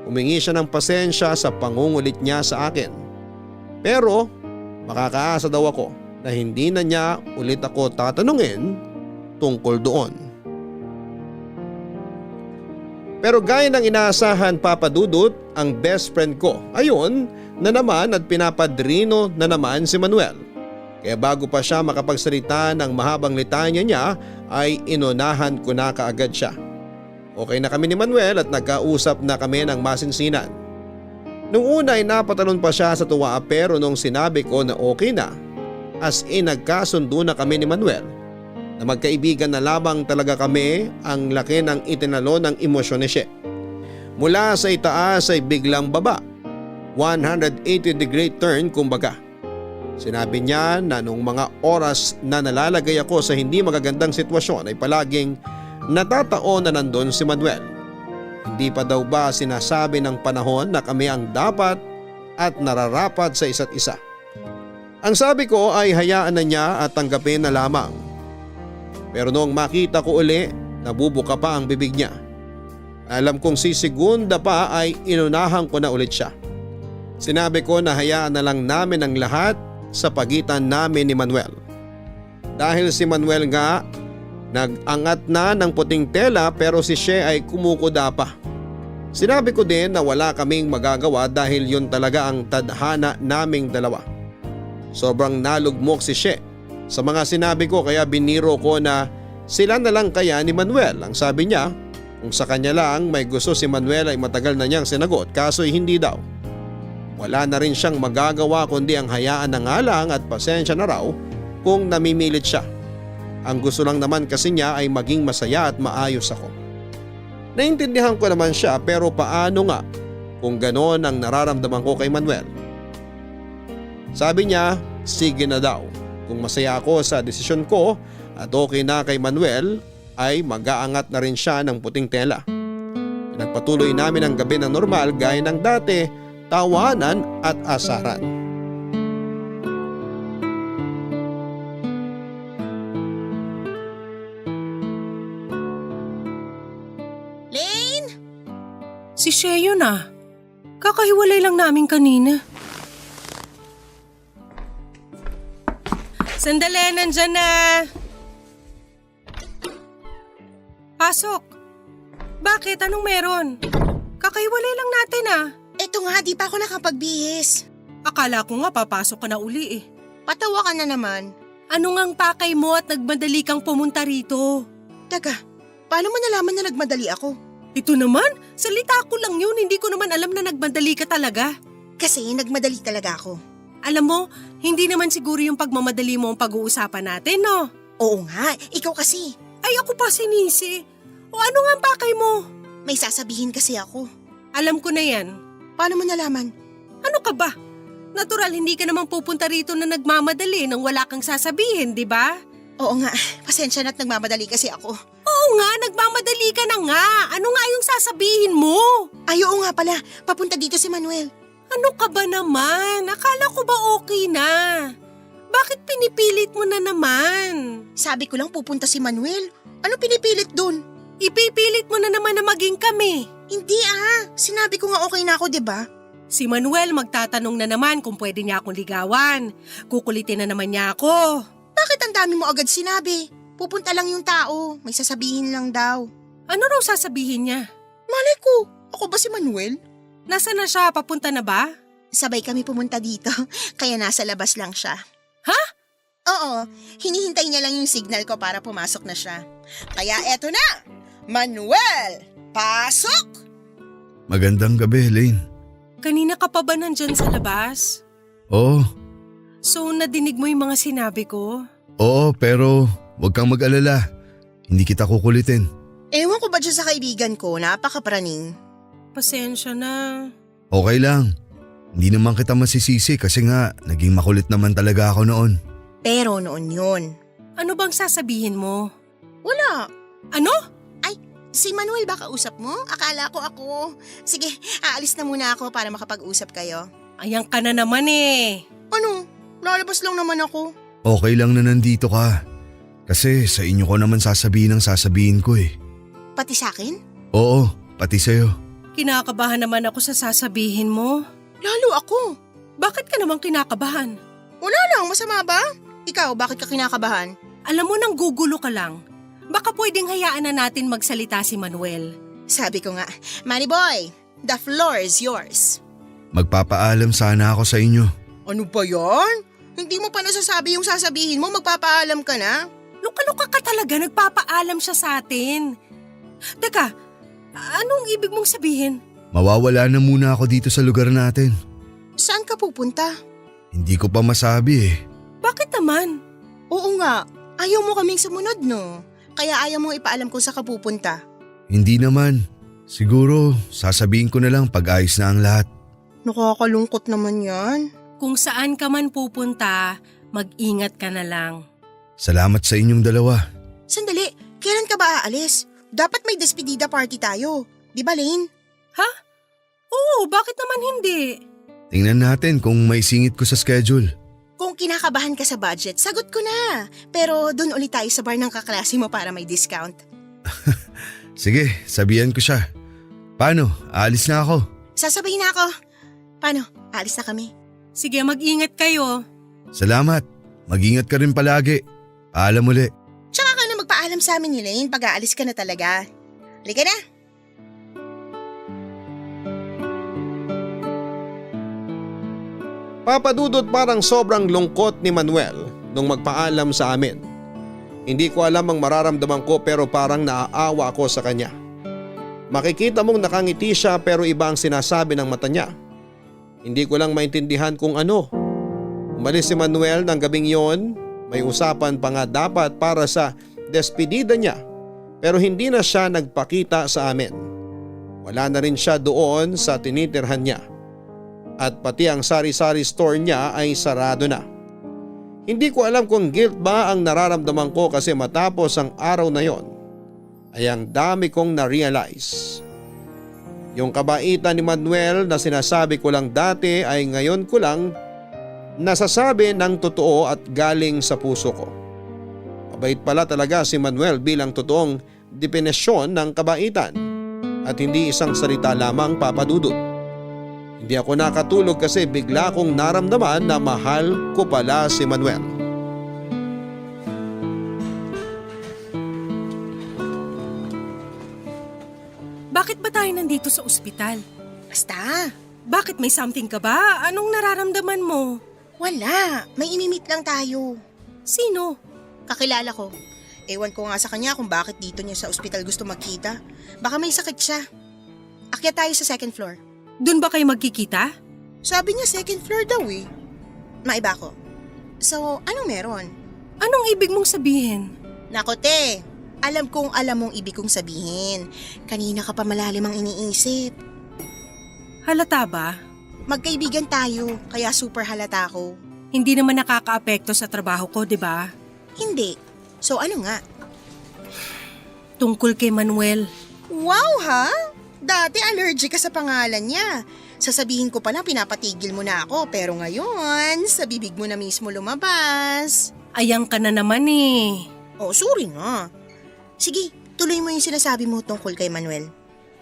Humingi siya ng pasensya sa pangungulit niya sa akin. Pero makakaasa daw ako na hindi na niya ulit ako tatanungin tungkol doon. Pero gaya ng inaasahan, Papa Dudut, ang best friend ko ayun na naman at pinapadrino na naman si Manuel. Kaya bago pa siya makapagsalita ng mahabang litanya niya ay inunahan ko na kaagad siya. Okay na kami ni Manuel at nagkausap na kami ng masinsinan. Nung una ay napatalon pa siya sa tuwa pero nung sinabi ko na okay na, as in nagkasundo na kami ni Manuel na magkaibigan na labang talaga kami, ang laki ng itinalo ng emosyon ni She. Mula sa itaas ay biglang baba, 180-degree turn kumbaga. Sinabi niya na nung mga oras na nalalagay ako sa hindi magagandang sitwasyon ay palaging natataon na nandun si Manuel. Hindi pa daw ba sinasabi ng panahon na kami ang dapat at nararapat sa isa't isa? Ang sabi ko ay hayaan na niya at tanggapin na lamang. Pero noong makita ko uli, nabubuka pa ang bibig niya. Alam kong sisigunda pa ay inunahan ko na ulit siya. Sinabi ko na hayaan na lang namin ang lahat sa pagitan namin ni Manuel. Dahil si Manuel nga nag-angat na ng puting tela pero si She ay kumukuda pa. Sinabi ko din na wala kaming magagawa dahil yun talaga ang tadhana naming dalawa. Sobrang nalugmok si She sa mga sinabi ko kaya biniro ko na sila na lang kaya ni Manuel. Ang sabi niya, kung sa kanya lang may gusto si Manuel ay matagal na niyang sinagot kaso hindi daw. Wala na rin siyang magagawa kundi ang hayaan na nga lang at pasensya na raw kung namimilit siya. Ang gusto lang naman kasi niya ay maging masaya at maayos ako. Naintindihan ko naman siya pero paano nga kung ganon ang nararamdaman ko kay Manuel? Sabi niya, sige na daw. Kung masaya ako sa desisyon ko at okay na kay Manuel ay mag-aangat na rin siya ng puting tela. Pinagpatuloy namin ang gabi ng normal gaya ng dati, tawanan at asaran. Lane? Si Shea yun ah. Kakahiwalay lang namin kanina. Sandali, nandyan na. Pasok. Bakit? Anong meron? Kakaiwalay lang natin ah. Eto nga, di pa ako nakapagbihis. Akala ko nga papasok ka na uli eh. Patawa ka na naman. Ano ngang pakay mo at nagmadali kang pumunta rito? Teka, paano mo nalaman na nagmadali ako? Ito naman, salita ko lang yun. Hindi ko naman alam na nagmadali ka talaga. Kasi nagmadali talaga ako. Alam mo, hindi naman siguro yung pagmamadali mo ang pag-uusapan natin, no? Oo nga, ikaw kasi. Ay, ako pa sinisi. O ano nga ang pakay mo? May sasabihin kasi ako. Alam ko na yan. Paano mo nalaman? Ano ka ba? Natural, hindi ka naman pupunta rito na nagmamadali nang wala kang sasabihin, di ba? Oo nga, pasensya na't nagmamadali kasi ako. Oo nga, nagmamadali ka na nga. Ano nga yung sasabihin mo? Ay, oo nga pala, papunta dito si Manuel. Ano ka ba naman? Akala ko ba okay na? Bakit pinipilit mo na naman? Sabi ko lang pupunta si Manuel. Ano pinipilit dun? Ipipilit mo na naman na maging kami. Hindi sinabi ko nga okay na ako, 'di ba? Si Manuel magtatanong na naman kung pwede niya akong ligawan. Kukulitin na naman niya ako. Bakit ang dami mo agad sinabi? Pupunta lang yung tao, may sasabihin lang daw. Ano raw sasabihin niya? Malay ko, ako ba si Manuel? Nasaan na siya? Papunta na ba? Sabay kami pumunta dito, kaya nasa labas lang siya. Ha? Oo, hinihintay niya lang yung signal ko para pumasok na siya. Kaya eto na! Manuel! Pasok! Magandang gabi, Elaine. Kanina ka pa ba nandyan sa labas? Oo, So nadinig mo yung mga sinabi ko? oo pero huwag kang mag-alala. Hindi kita kukulitin. Ewan ko ba dyan sa kaibigan ko, napakapraning. Pasensya na. Okay lang. Hindi naman kita masisisi kasi nga naging makulit naman talaga ako noon. Pero noon yun. Ano bang sasabihin mo? Wala. Ano? Si Manuel ba kausap mo? Akala ko ako. Sige, aalis na muna ako para makapag-usap kayo. Ayan ka na naman eh. Ano? Lalabas lang naman ako. Okay lang na nandito ka. Kasi sa inyo ko naman sasabihin ang sasabihin ko eh. Pati sa akin? Oo, pati sa'yo. Kinakabahan naman ako sa sasabihin mo. Lalo ako. Bakit ka naman kinakabahan? Wala lang, masama ba? Ikaw, bakit ka kinakabahan? Alam mo nang gugulo ka lang. Baka pwedeng hayaan na natin magsalita si Manuel. Sabi ko nga, Manny Boy, the floor is yours. Magpapaalam sana ako sa inyo. Ano ba yan? Hindi mo pa nasasabi yung sasabihin mo, magpapaalam ka na? Luka-luka ka talaga, nagpapaalam siya sa atin. Teka, anong ibig mong sabihin? Mawawala na muna ako dito sa lugar natin. Saan ka pupunta? Hindi ko pa masabi eh. Bakit naman? Oo nga, ayaw mo kaming sumunod no? Kaya ayaw mong ipaalam kung saan ka pupunta. Hindi naman. Siguro sasabihin ko na lang pag ayos na ang lahat. Nakakalungkot naman yan. Kung saan ka man pupunta, mag-ingat ka na lang. Salamat sa inyong dalawa. Sandali, kailan ka ba aalis? Dapat may despedida party tayo. Di ba, Lane? Ha? Oo, bakit naman hindi? Tingnan natin kung may singit ko sa schedule. Kung kinakabahan ka sa budget, sagot ko na. Pero doon ulit tayo sa bar ng kaklase mo para may discount. Sige, sabihan ko siya. Paano? Aalis na ako. Sasabihin na ako. Paano? Aalis na kami. Sige, mag-ingat kayo. Salamat. Mag-ingat ka rin palagi. Paalam uli. Tsaka ka na magpaalam sa amin ni Lane pag aalis ka na talaga. Halika na. Papadudot parang sobrang lungkot ni Manuel nung magpaalam sa amin. Hindi ko alam ang mararamdaman ko pero parang naaawa ako sa kanya. Makikita mong nakangiti siya pero iba ang sinasabi ng mata niya. Hindi ko lang maintindihan kung ano. Umalis si Manuel ng gabing yon, may usapan pa nga dapat para sa despedida niya pero hindi na siya nagpakita sa amin. Wala na rin siya doon sa tinitirhan niya. At pati ang sari-sari store niya ay sarado na. Hindi ko alam kung guilt ba ang nararamdaman ko kasi matapos ang araw na yon ay ang dami kong na-realize. Yung kabaitan ni Manuel na sinasabi ko lang dati ay ngayon ko lang nasasabi ng totoo at galing sa puso ko. Mabait pala talaga si Manuel bilang totoong depinisyon ng kabaitan at hindi isang salita lamang, Papadudot. Hindi ako nakatulog kasi bigla kong naramdaman na mahal ko pala si Manuel. Bakit ba tayo nandito sa ospital? Basta, Bakit may something ka ba? Anong nararamdaman mo? wala. May imimit lang tayo. Sino? Kakilala ko. Ewan ko nga sa kanya kung bakit dito niya sa ospital gusto magkita. Baka may sakit siya. Akyat tayo sa second floor. Doon ba kayo magkikita? Sabi niya second floor daw eh. Maiba ko. So, anong meron? Anong ibig mong sabihin? Nako te, alam kong alam mong ibig kong sabihin. Kanina ka pa malalim ang iniisip. Halata ba? Magkaibigan tayo, kaya super halata ko. Hindi naman nakakaapekto sa trabaho ko, di ba? Hindi. So ano nga? Tungkol kay Manuel. Wow ha? Dati allergic ka sa pangalan niya. Sasabihin ko pa na pinapatigil mo na ako, pero ngayon, sa bibig mo na mismo lumabas. Ayang ka na naman eh. Oh, sorry nga. Sige, tuloy mo yung sinasabi mo tungkol kay Manuel.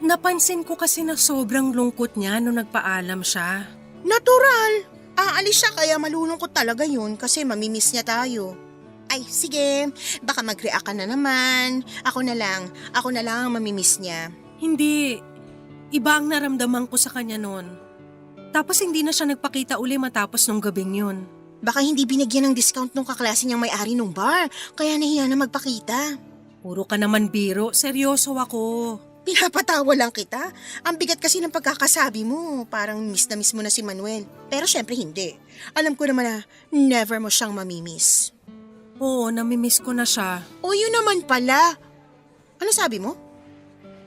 Napansin ko kasi na sobrang lungkot niya nung nagpaalam siya. Natural. Aalis siya kaya malulungkot talaga yun kasi mamimiss niya tayo. Ay, sige. Baka mag-react ka na naman. Ako na lang ang mamimiss niya. Hindi. Iba ang naramdaman ko sa kanya noon. Tapos hindi na siya nagpakita uli matapos nung gabing yun. Baka hindi binigyan ng discount nung kaklase niyang may-ari nung bar, kaya nahiya na magpakita. Puro ka naman biro, seryoso ako. Pinapatawa lang kita. Ang bigat kasi ng pagkakasabi mo. Parang miss mo na si Manuel. Pero syempre hindi. Alam ko naman na never mo siyang mamimiss. Oo, namimiss ko na siya. O yun naman pala. Ano sabi mo?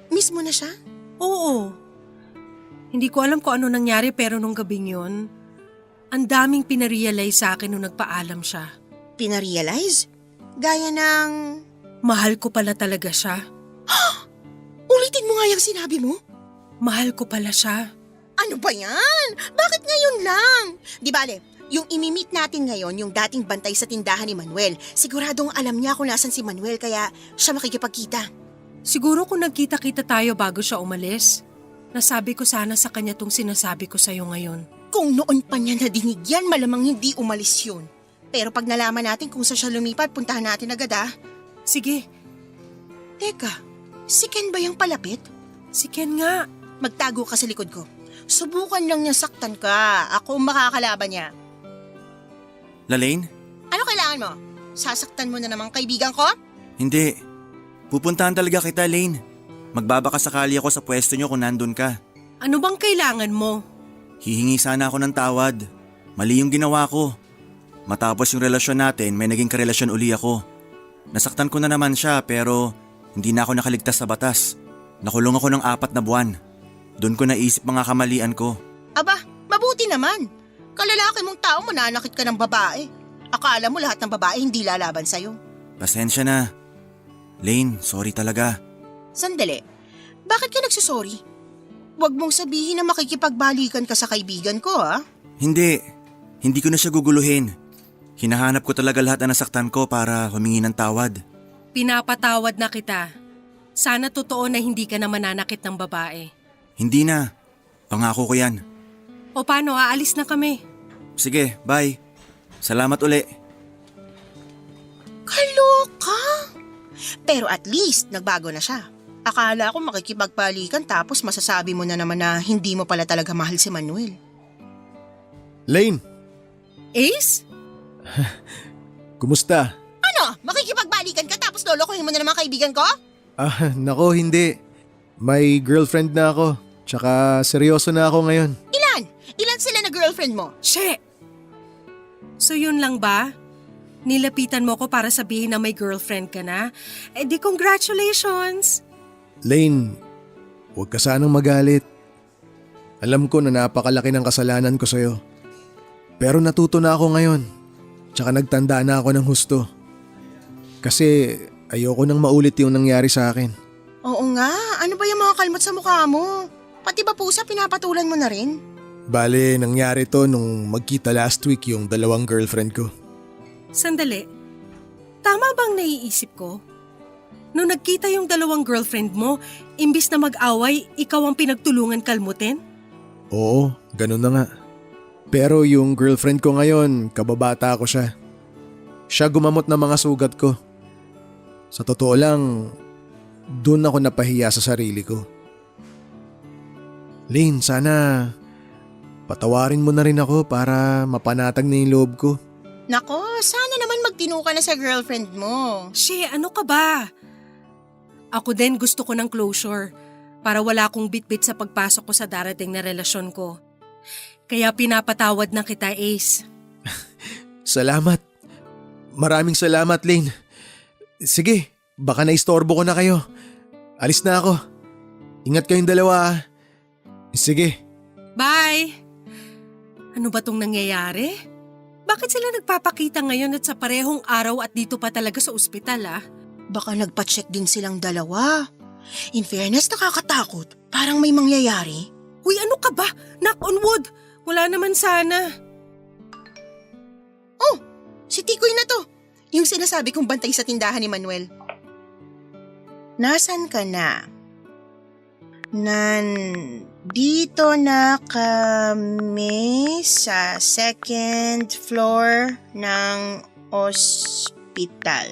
Miss mo na siya? Oo. Hindi ko alam kung ano nangyari pero nung gabing yun, ang daming pinarealize sa akin nung nagpaalam siya. Pinarealize? Gaya ng... Mahal ko pala talaga siya. Ulitin mo nga yung sinabi mo? Mahal ko pala siya. Ano ba yan? Bakit ngayon lang? Di bale, yung imimit natin ngayon, yung dating bantay sa tindahan ni Manuel, siguradong alam niya kung nasan si Manuel kaya siya makikipagkita. Siguro kung nagkita-kita tayo bago siya umalis, nasabi ko sana sa kanya tong sinasabi ko sa'yo ngayon. Kung noon pa niya nadinig yan, malamang hindi umalis yun. Pero pag nalaman natin kung saan siya lumipat, puntahan natin agad ah. Sige, Teka, si Ken ba yung palapit? si Ken nga. Magtago ka sa likod ko. Subukan lang niya saktan ka. Ako ang makakalaban niya. Lalaine? Ano kailangan mo? Sasaktan mo na namang kaibigan ko? Hindi. Pupuntahan talaga kita, Lane. Magbabakasakali ako sa pwesto niyo kung nandun ka. Ano bang kailangan mo? Hihingi sana ako ng tawad. Mali yung ginawa ko. Matapos yung relasyon natin, may naging karelasyon uli ako. Nasaktan ko na naman siya pero hindi na ako nakaligtas sa batas. Nakulong ako ng 4 na buwan. Doon ko naisip mga kamalian ko. Aba, mabuti naman. Kalalaki mong tao, mananakit ka ng babae. Akala mo lahat ng babae hindi lalaban sa'yo. Pasensya na. Lane, sorry talaga. Sandali, bakit ka nagsasorry? Huwag mong sabihin na makikipagbalikan ka sa kaibigan ko ha? Hindi ko na siya guguluhin. Hinahanap ko talaga lahat na nasaktan ko para humingi ng tawad. Pinapatawad na kita. Sana totoo na hindi ka na mananakit ng babae. Hindi na. Pangako ko yan. O paano, aalis na kami. Sige, bye. Salamat uli. Kaloka! Pero at least, nagbago na siya. Akala ko makikipagpalikan tapos masasabi mo na naman na hindi mo pala talaga mahal si Manuel. Lane, Ace? kumusta? Ano? Makikipagbalikan ka tapos lolokohin mo na naman kaibigan ko? Nako hindi. May girlfriend na ako. Tsaka seryoso na ako ngayon. Ilan? Ilan sila na girlfriend mo? She! So yun lang ba? Nilapitan mo ko para sabihin na may girlfriend ka na? Eh di congratulations! Lane, huwag ka sanang magalit. Alam ko na napakalaki ng kasalanan ko sa'yo. Pero natuto na ako ngayon. Tsaka nagtanda na ako ng husto. Kasi ayoko nang maulit yung nangyari sa akin. Oo nga, ano ba yung mga kalmot sa mukha mo? Pati ba pusa pinapatulan mo na rin? Bale, nangyari to nung magkita last week yung 2 girlfriend ko. Sandali. Tama bang naiisip ko? Nung nagkita yung 2 girlfriend mo, imbis na mag-away, ikaw ang pinagtulungan kalmutin? Oo, ganun na nga. Pero yung girlfriend ko ngayon, kababata ko siya. Siya gumamot ng mga sugat ko. Sa totoo lang, doon ako napahiya sa sarili ko. Lane, sana patawarin mo na rin ako para mapanatag na yung loob ko. Nako, sana naman magtino ka na sa girlfriend mo. She, ano ka ba? Ako din gusto ko ng closure para wala akong bitbit sa pagpasok ko sa darating na relasyon ko. Kaya pinapatawad na kita, Ace. Salamat. Maraming salamat, Lane. Sige, baka naistorbo ko na kayo. Alis na ako. Ingat kayong dalawa. Sige. Bye! Ano ba tong nangyayari? Bakit sila nagpapakita ngayon at sa parehong araw at dito pa talaga sa ospital Baka nagpa-check din silang dalawa. In fairness, nakakatakot. Parang may mangyayari. Uy, ano ka ba? Knock on wood! Wala naman sana. Oh, si Tikoy na to. Yung sinasabi kong bantay sa tindahan ni Manuel. Nasaan ka na? Nandito na kami sa second floor ng ospital.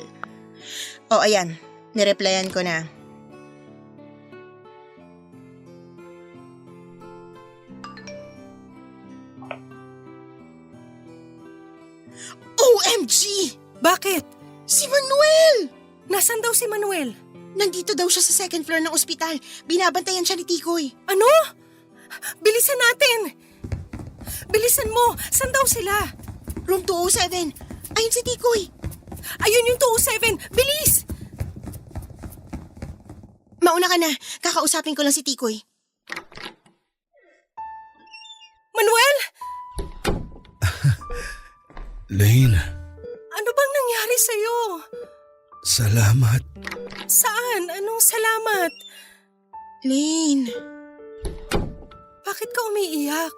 Oh, ayan. Nireplyan ko na. OMG! Bakit? Si Manuel! Nasaan daw si Manuel? Nandito daw siya sa second floor ng ospital. Binabantayan siya ni Tikoy. Ano? Bilisan natin! Bilisan mo! Saan daw sila? Room 207. Ayun si Tikoy. Ayun yung 207! Bilis! Mauna ka na. Kakausapin ko lang si Tikoy. Manuel! Lane, Ano bang nangyari sa'yo? salamat. Saan? Anong salamat? Lane. Bakit ka umiiyak?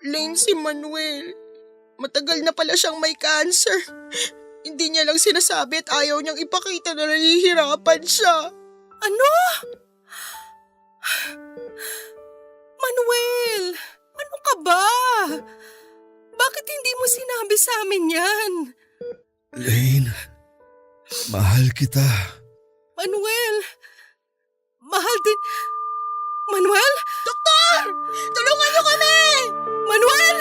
Lane, si Manuel. Matagal na pala siyang may cancer. Hindi niya lang sinasabi at ayaw niyang ipakita na nahihirapan siya. Ano? Manuel! Ano ka ba? Bakit hindi mo sinabi sa amin yan? Lane, mahal kita. Manuel! Mahal din... Manuel? Doktor! Tulungan niyo kami! Manuel!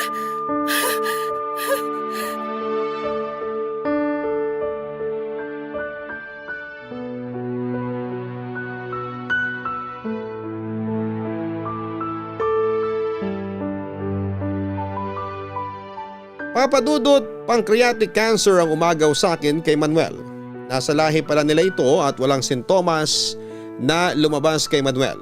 Papadudot, pancreatic cancer ang umagaw sa akin kay Manuel. Nasa lahi pala nila ito at walang sintomas na lumabas kay Manuel.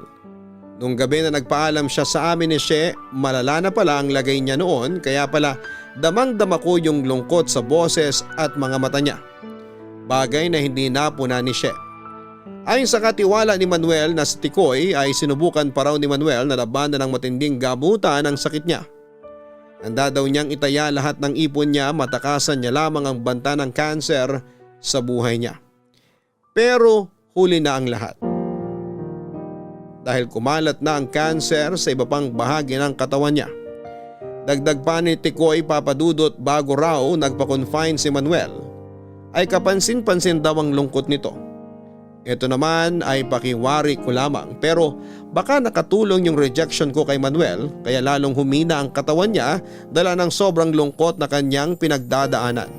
Nung gabi na nagpaalam siya sa amin ni She, malala na pala ang lagay niya noon kaya pala damang-dama ko yung lungkot sa boses at mga mata niya. Bagay na hindi napuna ni She. Ayon sa katiwala ni Manuel na si Tikoy ay sinubukan pa raw ni Manuel na labanan ng matinding gamutan ang sakit niya. Handa daw niyang itaya lahat ng ipon niya, matakasan niya lamang ang banta ng kanser sa buhay niya. Pero huli na ang lahat. Dahil kumalat na ang kanser sa iba pang bahagi ng katawan niya. Dagdag pa ni Tikoy Papadudot bago raw nagpa-confine si Manuel, ay kapansin-pansin daw ang lungkot nito. Ito naman ay pakiwari ko lamang pero baka nakatulong yung rejection ko kay Manuel kaya lalong humina ang katawan niya dala ng sobrang lungkot na kanyang pinagdadaanan.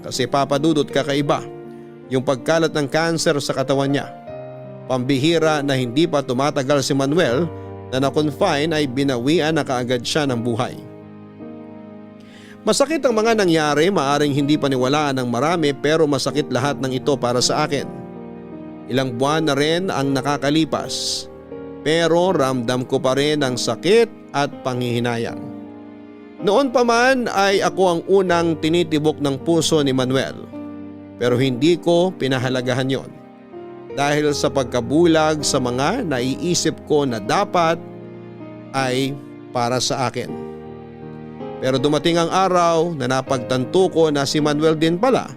Kasi Papadudot kakaiba yung pagkalat ng kanser sa katawan niya. Pambihira na hindi pa tumatagal si Manuel na na-confine ay binawian na kaagad siya ng buhay. Masakit ang mga nangyari, maaring hindi paniwalaan ng marami pero masakit lahat ng ito para sa akin. Ilang buwan na rin ang nakakalipas pero ramdam ko pa rin ang sakit at panghihinayang. Noon pa man ay ako ang unang tinitibok ng puso ni Manuel pero hindi ko pinahalagahan yon dahil sa pagkabulag sa mga naiisip ko na dapat ay para sa akin. Pero dumating ang araw na napagtanto ko na si Manuel din pala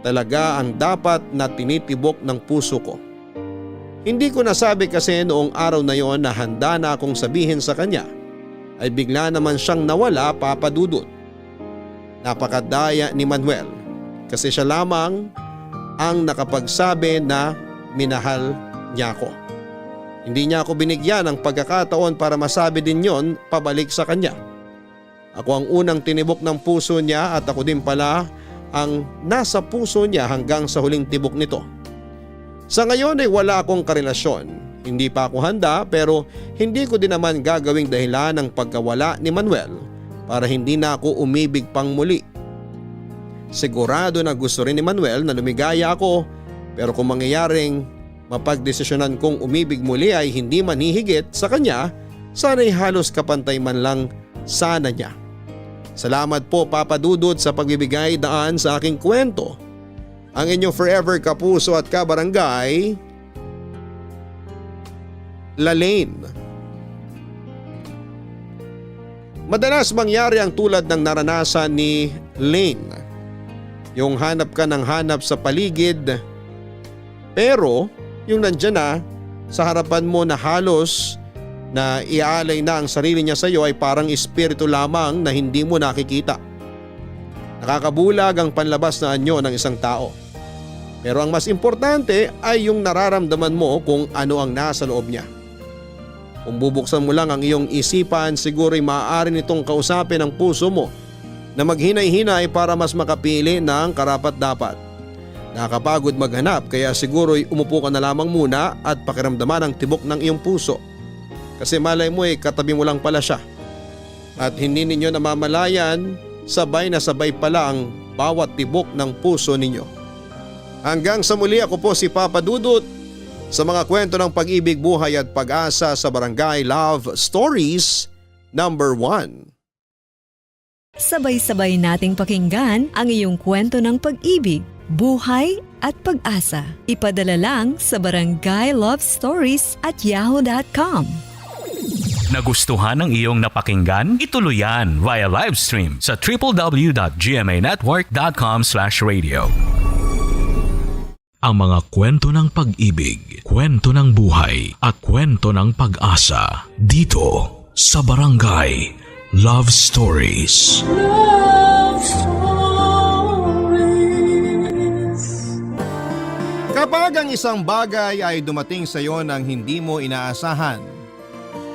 talaga ang dapat na tinitibok ng puso ko. Hindi ko nasabi kasi noong araw na yon na handa na akong sabihin sa kanya ay bigla naman siyang nawala, Papadudot. Napakadaya ni Manuel kasi siya lamang ang nakapagsabi na minahal niya ako. Hindi niya ako binigyan ng pagkakataon para masabi din yon pabalik sa kanya. Ako ang unang tinibok ng puso niya at ako din pala ang nasa puso niya hanggang sa huling tibok nito. Sa ngayon ay wala akong karelasyon. Hindi pa ako handa pero hindi ko din naman gagawing dahilan ng pagkawala ni Manuel para hindi na ako umibig pang muli. Sigurado na gusto rin ni Manuel na lumigaya ako pero kung mangyayaring mapagdesisyonan kong umibig muli ay hindi man hihigit sa kanya, sana'y halos kapantay man lang sana niya. Salamat po Papa Dudut sa pagbibigay daan sa aking kwento. Ang inyong forever kapuso at kabarangay, Lalaine. Madalas mangyari ang tulad ng naranasan ni Lane. Yung hanap ka ng hanap sa paligid pero yung nandyan na sa harapan mo na halos na iaalay na ang sarili niya sa iyo ay parang espiritu lamang na hindi mo nakikita. Nakakabulag ang panlabas na anyo ng isang tao. Pero ang mas importante ay yung nararamdaman mo kung ano ang nasa loob niya. Kung bubuksan mo lang ang iyong isipan, siguro'y maaari nitong kausapin ang puso mo na maghinay-hinay para mas makapili ng karapat-dapat. Nakakapagod maghanap kaya siguro'y umupo ka na lamang muna at pakiramdaman ang tibok ng iyong puso. Kasi malay mo katabi mo lang pala siya. At hindi ninyo namamalayan, sabay na sabay pala ang bawat tibok ng puso ninyo. Hanggang sa muli, ako po si Papa Dudut sa mga kwento ng pag-ibig, buhay at pag-asa sa Barangay Love Stories number 1. Sabay-sabay nating pakinggan ang iyong kwento ng pag-ibig, buhay at pag-asa. Ipadala lang sa barangaylovestories@yahoo.com. Nagustuhan ng iyong napakinggan? Ituloy yan via live stream sa www.gmanetwork.com/radio. Ang mga kwento ng pag-ibig, kwento ng buhay at kwento ng pag-asa dito sa Barangay Love Stories. Love Stories. Kapag ang isang bagay ay dumating sa iyo nang hindi mo inaasahan,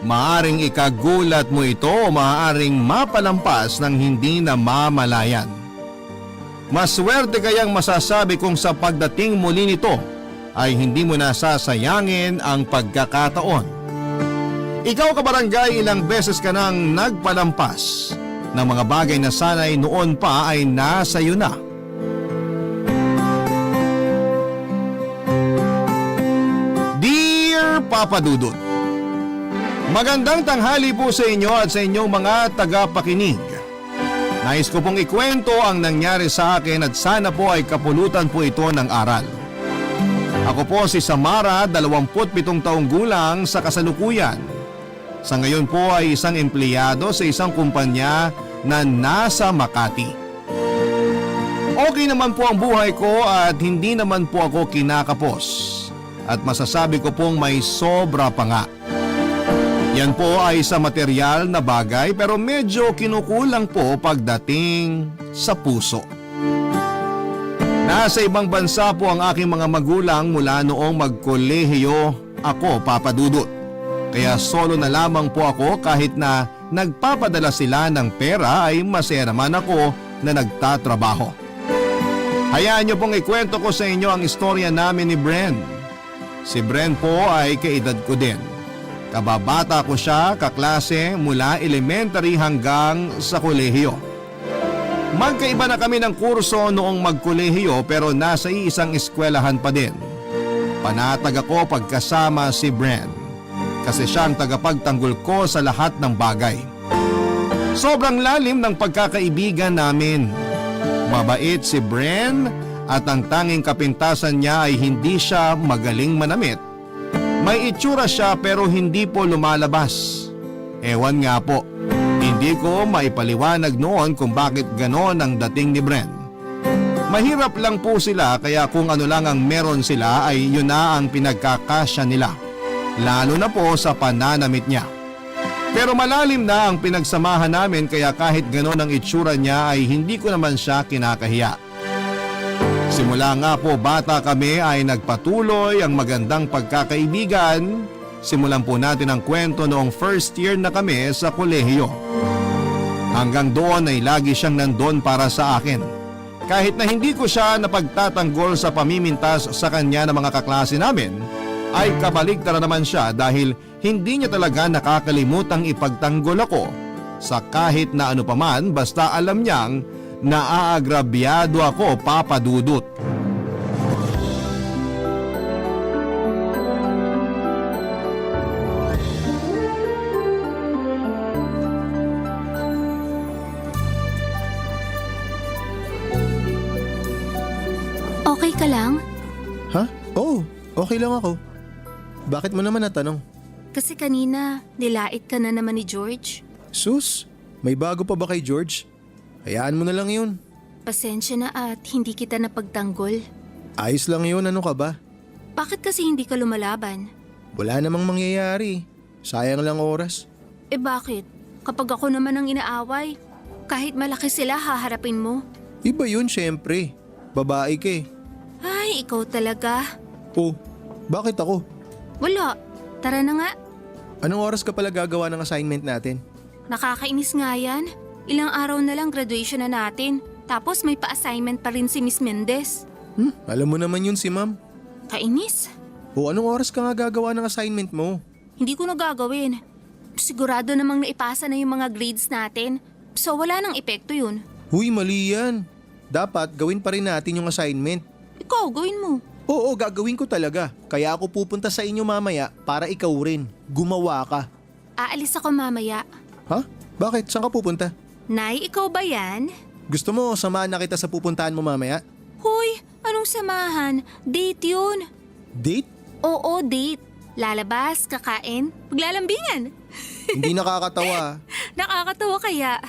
maaring ikagulat mo ito o maaring mapalampas ng hindi na mamalayan. Maswerte kayang masasabi kung sa pagdating muli nito ay hindi mo nasasayangin ang pagkakataon. Ikaw kabarangay, ilang beses ka nang nagpalampas ng mga bagay na sana'y noon pa ay nasa iyo na. Dear Papa Dudut, magandang tanghali po sa inyo at sa inyong mga tagapakinig. Nais ko pong ikwento ang nangyari sa akin at sana po ay kapulutan po ito ng aral. Ako po si Samara, 27 taong gulang sa kasalukuyan. Sa ngayon po ay isang empleyado sa isang kumpanya na nasa Makati. Okay naman po ang buhay ko at hindi naman po ako kinakapos. At masasabi ko pong may sobra pa nga. Yan po ay sa material na bagay pero medyo kinukulang po pagdating sa puso. Nasa ibang bansa po ang aking mga magulang mula noong magkolehiyo ako, Papa Dudut. Kaya solo na lamang po ako kahit na nagpapadala sila ng pera ay masaya naman ako na nagtatrabaho. Hayaan niyo pong ikwento ko sa inyo ang istorya namin ni Bren. Si Bren po ay kaedad ko din. Kababata ko siya, kaklase mula elementary hanggang sa kolehiyo. Magkaiba na kami ng kurso noong magkolehiyo pero nasa isang eskwelahan pa din. Panatag ako pagkasama si Bren kasi siya ang tagapagtanggol ko sa lahat ng bagay. Sobrang lalim ng pagkakaibigan namin. Mabait si Bren at ang tanging kapintasan niya ay hindi siya magaling manamit. May itsura siya pero hindi po lumalabas. Ewan nga po, hindi ko maipaliwanag noon kung bakit ganon ang dating ni Bren. Mahirap lang po sila kaya kung ano lang ang meron sila ay yun na ang pinagkakasya nila. Lalo na po sa pananamit niya. Pero malalim na ang pinagsamahan namin kaya kahit ganon ang itsura niya ay hindi ko naman siya kinakahiya. Simula nga po bata kami ay nagpatuloy ang magandang pagkakaibigan Simulan po natin ang kwento noong first year na kami sa kolehiyo. Hanggang doon ay lagi siyang nandun para sa akin. Kahit na hindi ko siya napagtatanggol sa pamimintas sa kanya ng mga kaklase namin, ay kabaligtaran naman siya dahil hindi niya talaga nakakalimutang ipagtanggol ako sa kahit na ano paman basta alam niyang naaagrabyado ako, Papa Dudut. Okay ka lang? Ha? Oo, okay lang ako. Bakit mo naman natanong? Kasi kanina, nilait ka na naman ni George. Sus, may bago pa ba kay George? Hayaan mo na lang yun. Pasensya na at hindi kita napagtanggol. Ayos lang yun, ano ka ba? Bakit kasi hindi ka lumalaban? Wala namang mangyayari. Sayang lang oras. Eh bakit? Kapag ako naman ang inaaway, kahit malaki sila haharapin mo. Iba yun syempre. Babae ka eh. Ay, ikaw talaga. Oh, bakit ako? Wala. Tara na nga. Anong oras ka pala gagawa ng assignment natin? Nakakainis nga yan. Ilang araw na lang graduation na natin. Tapos may pa-assignment pa rin si Miss Mendez. Alam mo naman yun si ma'am. Kainis? O anong oras ka nga gagawa ng assignment mo? Hindi ko na gagawin. Sigurado namang naipasa na yung mga grades natin. So wala nang epekto yun. Huy, mali yan. Dapat gawin pa rin natin yung assignment. Ikaw, gawin mo. Oo, gagawin ko talaga. Kaya ako pupunta sa inyo mamaya para ikaw rin. Gumawa ka. Aalis ako mamaya. Ha? Bakit? Saan ka pupunta? Nay, ikaw ba yan? Gusto mo samahan na kita sa pupuntahan mo mamaya? Hoy, anong samahan? Date yun. Date? Oo, date. Lalabas, kakain, paglalambingan. Hindi nakakatawa. Nakakatawa kaya.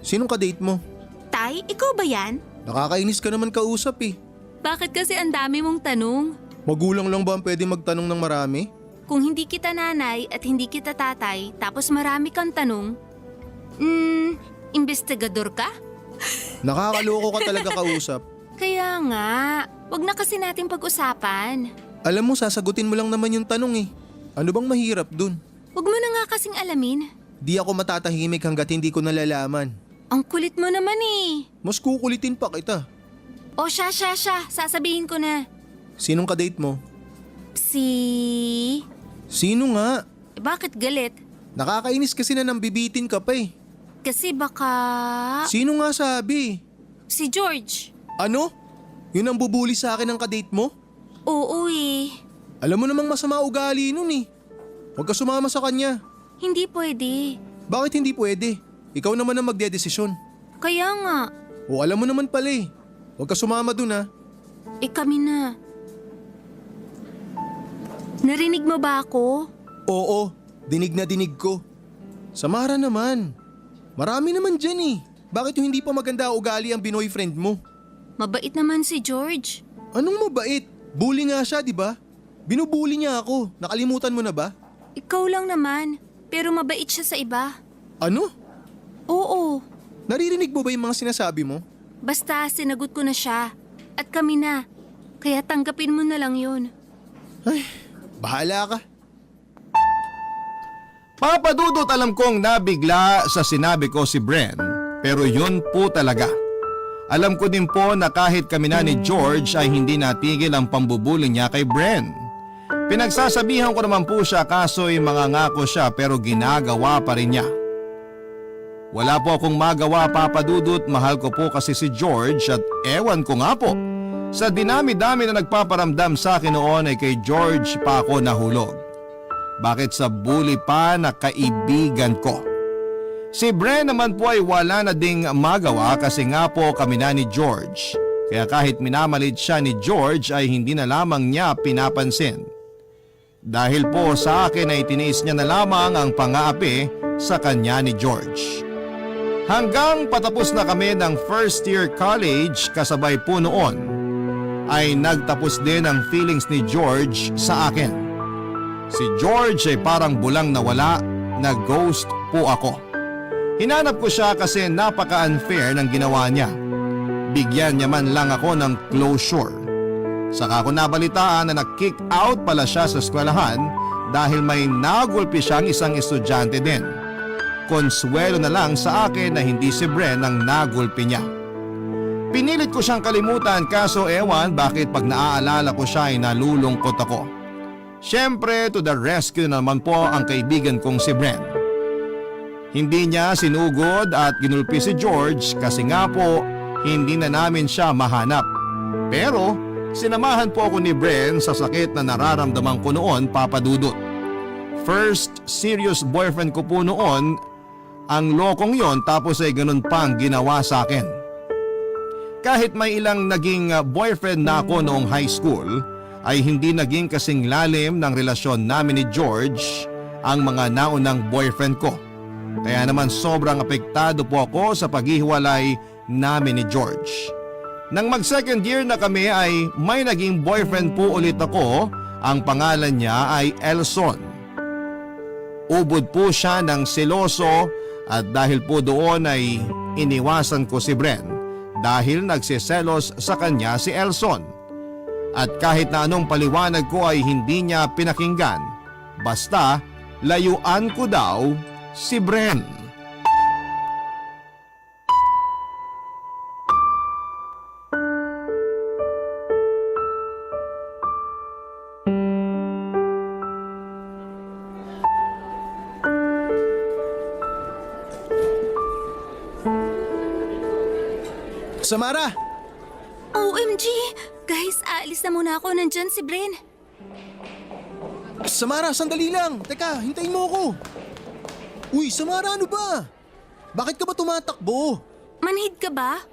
Sinong ka-date mo? Tay, ikaw ba yan? Nakakainis ka naman kausap eh. Bakit kasi ang dami mong tanong? Magulang lang ba ang pwede magtanong ng marami? Kung hindi kita nanay at hindi kita tatay, tapos marami kang tanong, investigador ka? Nakakaloko ka talaga kausap. Kaya nga, wag na kasi natin pag-usapan. Alam mo, sasagutin mo lang naman yung tanong eh. Ano bang mahirap dun? Wag mo na nga kasing alamin. Di ako matatahimik hanggat hindi ko nalalaman. Ang kulit mo naman eh. Mas kukulitin pa kita. O siya, sasabihin ko na. Sinong ka-date mo? Sino nga? Eh, bakit galit? Nakakainis kasi na nambibitin ka pa eh. Kasi baka... Sino nga sabi? Si George. Ano? Yun ang bubuli sa akin ng ka-date mo? Oo eh. Alam mo namang masama ugali nun eh. Huwag ka sumama sa kanya. Hindi pwede. Bakit hindi pwede? Ikaw naman ang magdedesisyon. Kaya nga. O alam mo naman pala eh. Huwag ka sumama dun ha. Eh kami na. Narinig mo ba ako? Oo, dinig na dinig ko. Samara naman. Marami naman dyan eh. Bakit yung hindi pa maganda ugali ang binoyfriend mo? Mabait naman si George. Anong mabait? Bully nga siya, di ba? Binubuli niya ako. Nakalimutan mo na ba? Ikaw lang naman. Pero mabait siya sa iba. Ano? Oo. Naririnig mo ba yung mga sinasabi mo? Basta sinagot ko na siya. At kami na. Kaya tanggapin mo na lang yun. Ay, bahala ka. Papa Dudut, alam kong nabigla sa sinabi ko si Bren, pero yun po talaga. Alam ko din po na kahit kami na ni George ay hindi natigil ang pambubuli niya kay Bren. Pinagsasabihan ko naman po siya kaso'y mangangako siya pero ginagawa pa rin niya. Wala po akong magawa, Papa Dudut, mahal ko po kasi si George at ewan ko nga po. Sa dinami-dami na nagpaparamdam sa akin noon ay kay George pa ako nahulog. Bakit sa bully pa na kaibigan ko? Si Bren naman po ay wala na ding magawa kasi nga po kami na ni George. Kaya kahit minamalit siya ni George ay hindi na lamang niya pinapansin. Dahil po sa akin ay tiniis niya na lamang ang pang-aapi sa kanya ni George. Hanggang patapos na kami ng first year college kasabay po noon ay nagtapos din ang feelings ni George sa akin. Si George ay parang bulang nawala, na ghost po ako. Hinanap ko siya kasi napaka-unfair ng ginawa niya. Bigyan niya man lang ako ng closure. Saka ko nabalitaan na na-kick out pala siya sa eskwelahan dahil may nagulpi siyang isang estudyante din. Konsuelo na lang sa akin na hindi si Bren ang nagulpi niya. Pinilit ko siyang kalimutan kaso ewan bakit pag naaalala ko siya ay nalulungkot ako. Siyempre to the rescue naman po ang kaibigan kong si Bren. Hindi niya sinugod at ginulpi si George kasi nga po hindi na namin siya mahanap. Pero sinamahan po ako ni Bren sa sakit na nararamdaman ko noon, Papa Dudut. First serious boyfriend ko po noon ang lokong yon, tapos ay ganun pang ginawa sa akin. Kahit may ilang naging boyfriend na ako noong high school ay hindi naging kasing lalim ng relasyon namin ni George ang mga naunang boyfriend ko. Kaya naman sobrang apektado po ako sa paghihiwalay namin ni George. Nang mag second year na kami ay may naging boyfriend po ulit ako, ang pangalan niya ay Elson. Ubod po siya ng seloso at dahil po doon ay iniwasan ko si Bren dahil nagsiselos sa kanya si Elson. At kahit na anong paliwanag ko ay hindi niya pinakinggan, basta layuan ko daw si Bren. Samara! OMG! Guys, aalis na muna ako. Nandyan si Bren. Samara, sandali lang. Teka, hintayin mo ako. Uy, Samara, ano ba? Bakit ka ba tumatakbo? Manhid ka ba?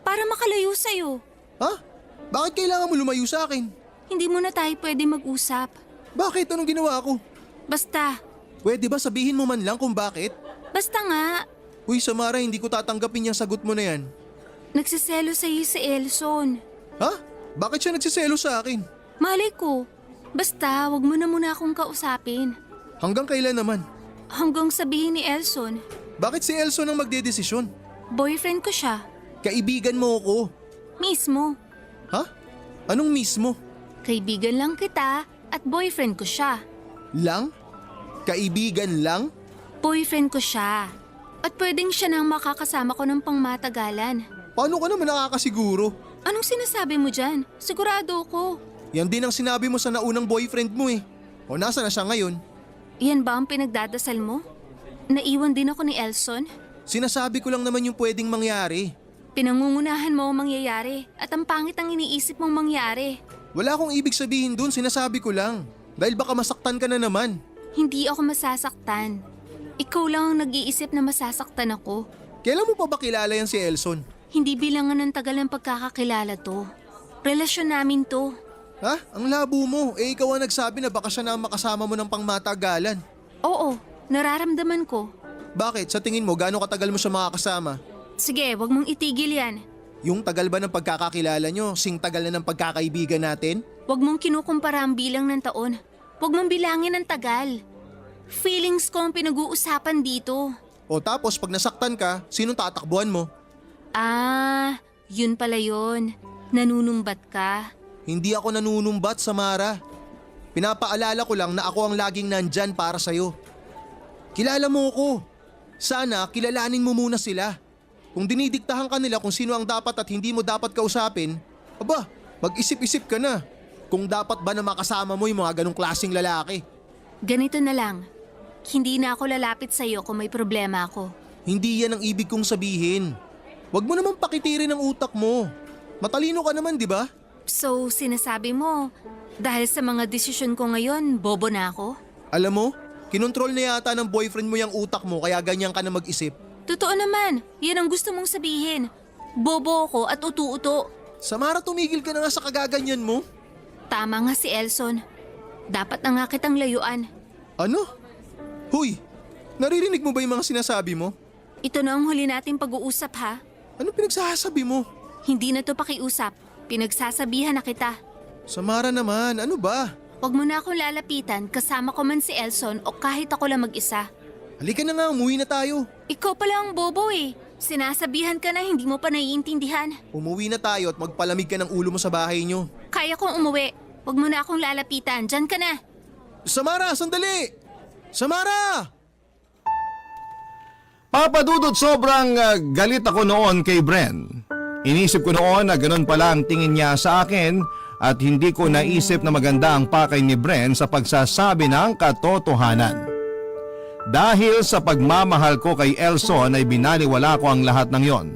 Para makalayo sa'yo. Ha? Bakit kailangan mo lumayo sa akin? Hindi mo na tayo pwede mag-usap. Bakit? Anong ginawa ko? Basta. Pwede ba sabihin mo man lang kung bakit? Basta nga. Uy, Samara, hindi ko tatanggapin yung sagot mo na yan. Nagsiselo sa'yo si Elson. Ha? Bakit siya nagsiselo sa akin? Malay ko. Basta, wag mo na muna akong kausapin. Hanggang kailan naman? Hanggang sabihin ni Elson. Bakit si Elson ang magdedesisyon? Boyfriend ko siya. Kaibigan mo ako. Mismo. Ha? Anong mismo? Kaibigan lang kita at boyfriend ko siya. Lang? Kaibigan lang? Boyfriend ko siya. At pwedeng siya nang makakasama ko ng pangmatagalan. Paano ka naman nakakasiguro? Anong sinasabi mo dyan? Sigurado ko. Yan din ang sinabi mo sa naunang boyfriend mo eh. O nasa na siya ngayon? Yan ba ang pinagdadasal mo? Naiwan din ako ni Elson? Sinasabi ko lang naman yung pwedeng mangyari. Pinangungunahan mo ang mangyayari at ang pangit ang iniisip mong mangyari. Wala akong ibig sabihin dun, sinasabi ko lang. Dahil baka masaktan ka na naman. Hindi ako masasaktan. Ikaw lang ang nag-iisip na masasaktan ako. Kailan mo pa ba kilala yan si Elson? Hindi bilangan ng tagal ng pagkakakilala to. Relasyon namin to. Ha? Ang labo mo. Eh ikaw ang nagsabi na baka siya na ang makasama mo ng pangmatagalan. Oo, nararamdaman ko. Bakit? Sa tingin mo, gaano katagal mo siya makakasama? Sige, wag mong itigil yan. Yung tagal ba ng pagkakakilala nyo, sing tagal na ng pagkakaibigan natin? Wag mong kinukumpara ang bilang ng taon. Wag mong bilangin ang tagal. Feelings ko ang pinag-uusapan dito. O tapos pag nasaktan ka, sinong tatakbuhan mo? Ah, yun pala yun. Nanunumbat ka. Hindi ako nanunumbat, Samara. Pinapaalala ko lang na ako ang laging nandyan para sa'yo. Kilala mo ako. Sana kilalanin mo muna sila. Kung dinidiktahan ka nila kung sino ang dapat at hindi mo dapat kausapin, aba, mag-isip-isip ka na. Kung dapat ba na makasama mo yung mga ganong klaseng lalaki. Ganito na lang. Hindi na ako lalapit sa'yo kung may problema ako. Hindi yan ang ibig kong sabihin. Huwag mo naman pakitirin ang utak mo. Matalino ka naman, di ba? So, sinasabi mo, dahil sa mga desisyon ko ngayon, bobo na ako? Alam mo, kinontrol na yata ng boyfriend mo yung utak mo kaya ganyan ka na mag-isip. Totoo naman, yan ang gusto mong sabihin. Bobo ako at utu-uto. Samara, tumigil ka na nga sa kagaganyan mo. Tama nga si Elson. Dapat na nga kitang layuan. Ano? Huy, naririnig mo ba yung mga sinasabi mo? Ito na ang huli nating pag-uusap ha. Ano pinagsasabi mo? Hindi na to pakiusap. Pinagsasabihan na kita. Samara naman, ano ba? Huwag mo na akong lalapitan kasama ko man si Elson o kahit ako lang mag-isa. Halika na nga, umuwi na tayo. Ikaw pala ang bobo eh. Sinasabihan ka na hindi mo pa naiintindihan. Umuwi na tayo at magpalamig ka ng ulo mo sa bahay nyo. Kaya kong umuwi. Huwag mo na akong lalapitan. Diyan ka na. Samara, sandali! Samara! Papadudot, sobrang galit ako noon kay Bren. Inisip ko noon na ganun pala ang tingin niya sa akin at hindi ko naisip na maganda ang pakay ni Bren sa pagsasabi ng katotohanan. Dahil sa pagmamahal ko kay Elson ay binaliwala ko ang lahat ng yon.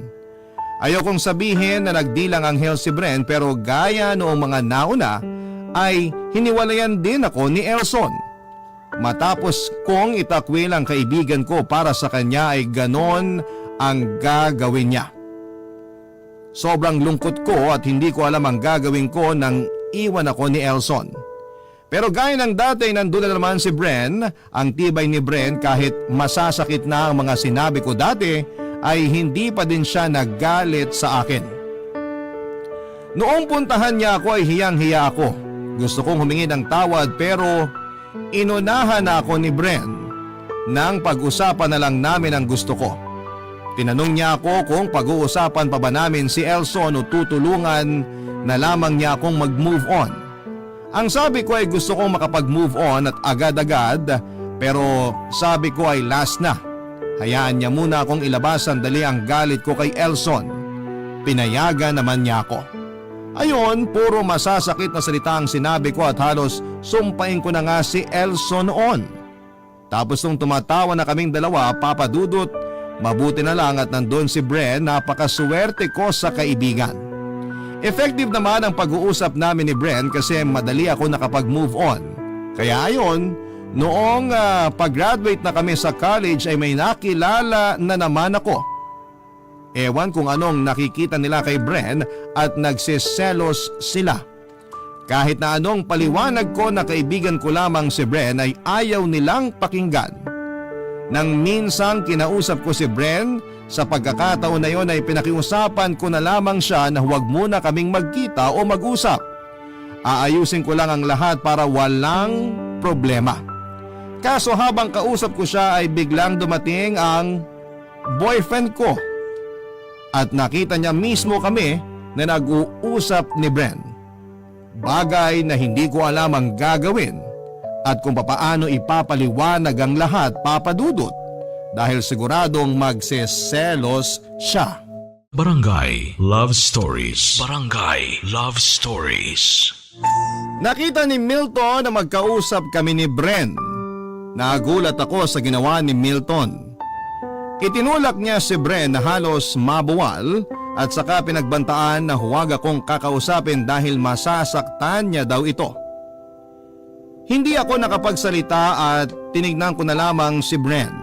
Ayokong sabihin na nagdilang anghel si Bren pero gaya noong mga nauna ay hiniwalayan din ako ni Elson. Matapos kong itakwil ang kaibigan ko para sa kanya ay ganon ang gagawin niya. Sobrang lungkot ko at hindi ko alam ang gagawin ko nang iwan ako ni Elson. Pero gaya ng dati nandun na naman si Bren, ang tibay ni Bren kahit masasakit na ang mga sinabi ko dati ay hindi pa din siya naggalit sa akin. Noong puntahan niya ako ay hiyang-hiya ako. Gusto kong humingi ng tawad pero inunahan na ako ni Bren nang pag-usapan na lang namin ang gusto ko. Tinanong niya ako kung pag-uusapan pa ba namin si Elson o tutulungan na lamang niya akong mag-move on. Ang sabi ko ay gusto kong makapag-move on at agad-agad pero sabi ko ay last na. Hayaan niya muna akong ilabas sandali ang galit ko kay Elson. Pinayagan naman niya ako. Ayon, puro masasakit na salita ang sinabi ko at halos sumpain ko na nga si Elson noon. Tapos nung tumatawa na kaming dalawa, papadudot, mabuti na lang at nandun si Bren, napakaswerte ko sa kaibigan. Effective naman ang pag-uusap namin ni Bren kasi madali ako nakapag-move on. Kaya ayon, noong pag-graduate na kami sa college ay may nakilala na naman ako. Ewan kung anong nakikita nila kay Bren at nagsiselos sila. Kahit na anong paliwanag ko na kaibigan ko lamang si Bren ay ayaw nilang pakinggan. Nang minsang kinausap ko si Bren, sa pagkakataon na yon ay pinakiusapan ko na lamang siya na huwag muna kaming magkita o mag-usap. Aayusin ko lang ang lahat para walang problema. Kaso habang kausap ko siya ay biglang dumating ang boyfriend ko. At nakita niya mismo kami na nag-uusap ni Bren. Bagay na hindi ko alam ang gagawin at kung papaano ipapaliwanag ang lahat, papadudot, dahil siguradong magseselos siya. Barangay Love Stories. Barangay Love Stories. Nakita ni Milton na magkausap kami ni Bren. Nagulat ako sa ginawa ni Milton. Itinulak niya si Bren na halos mabuwal at saka pinagbantaan na huwag akong kakausapin dahil masasaktan niya daw ito. Hindi ako nakapagsalita at tinignan ko na lamang si Bren.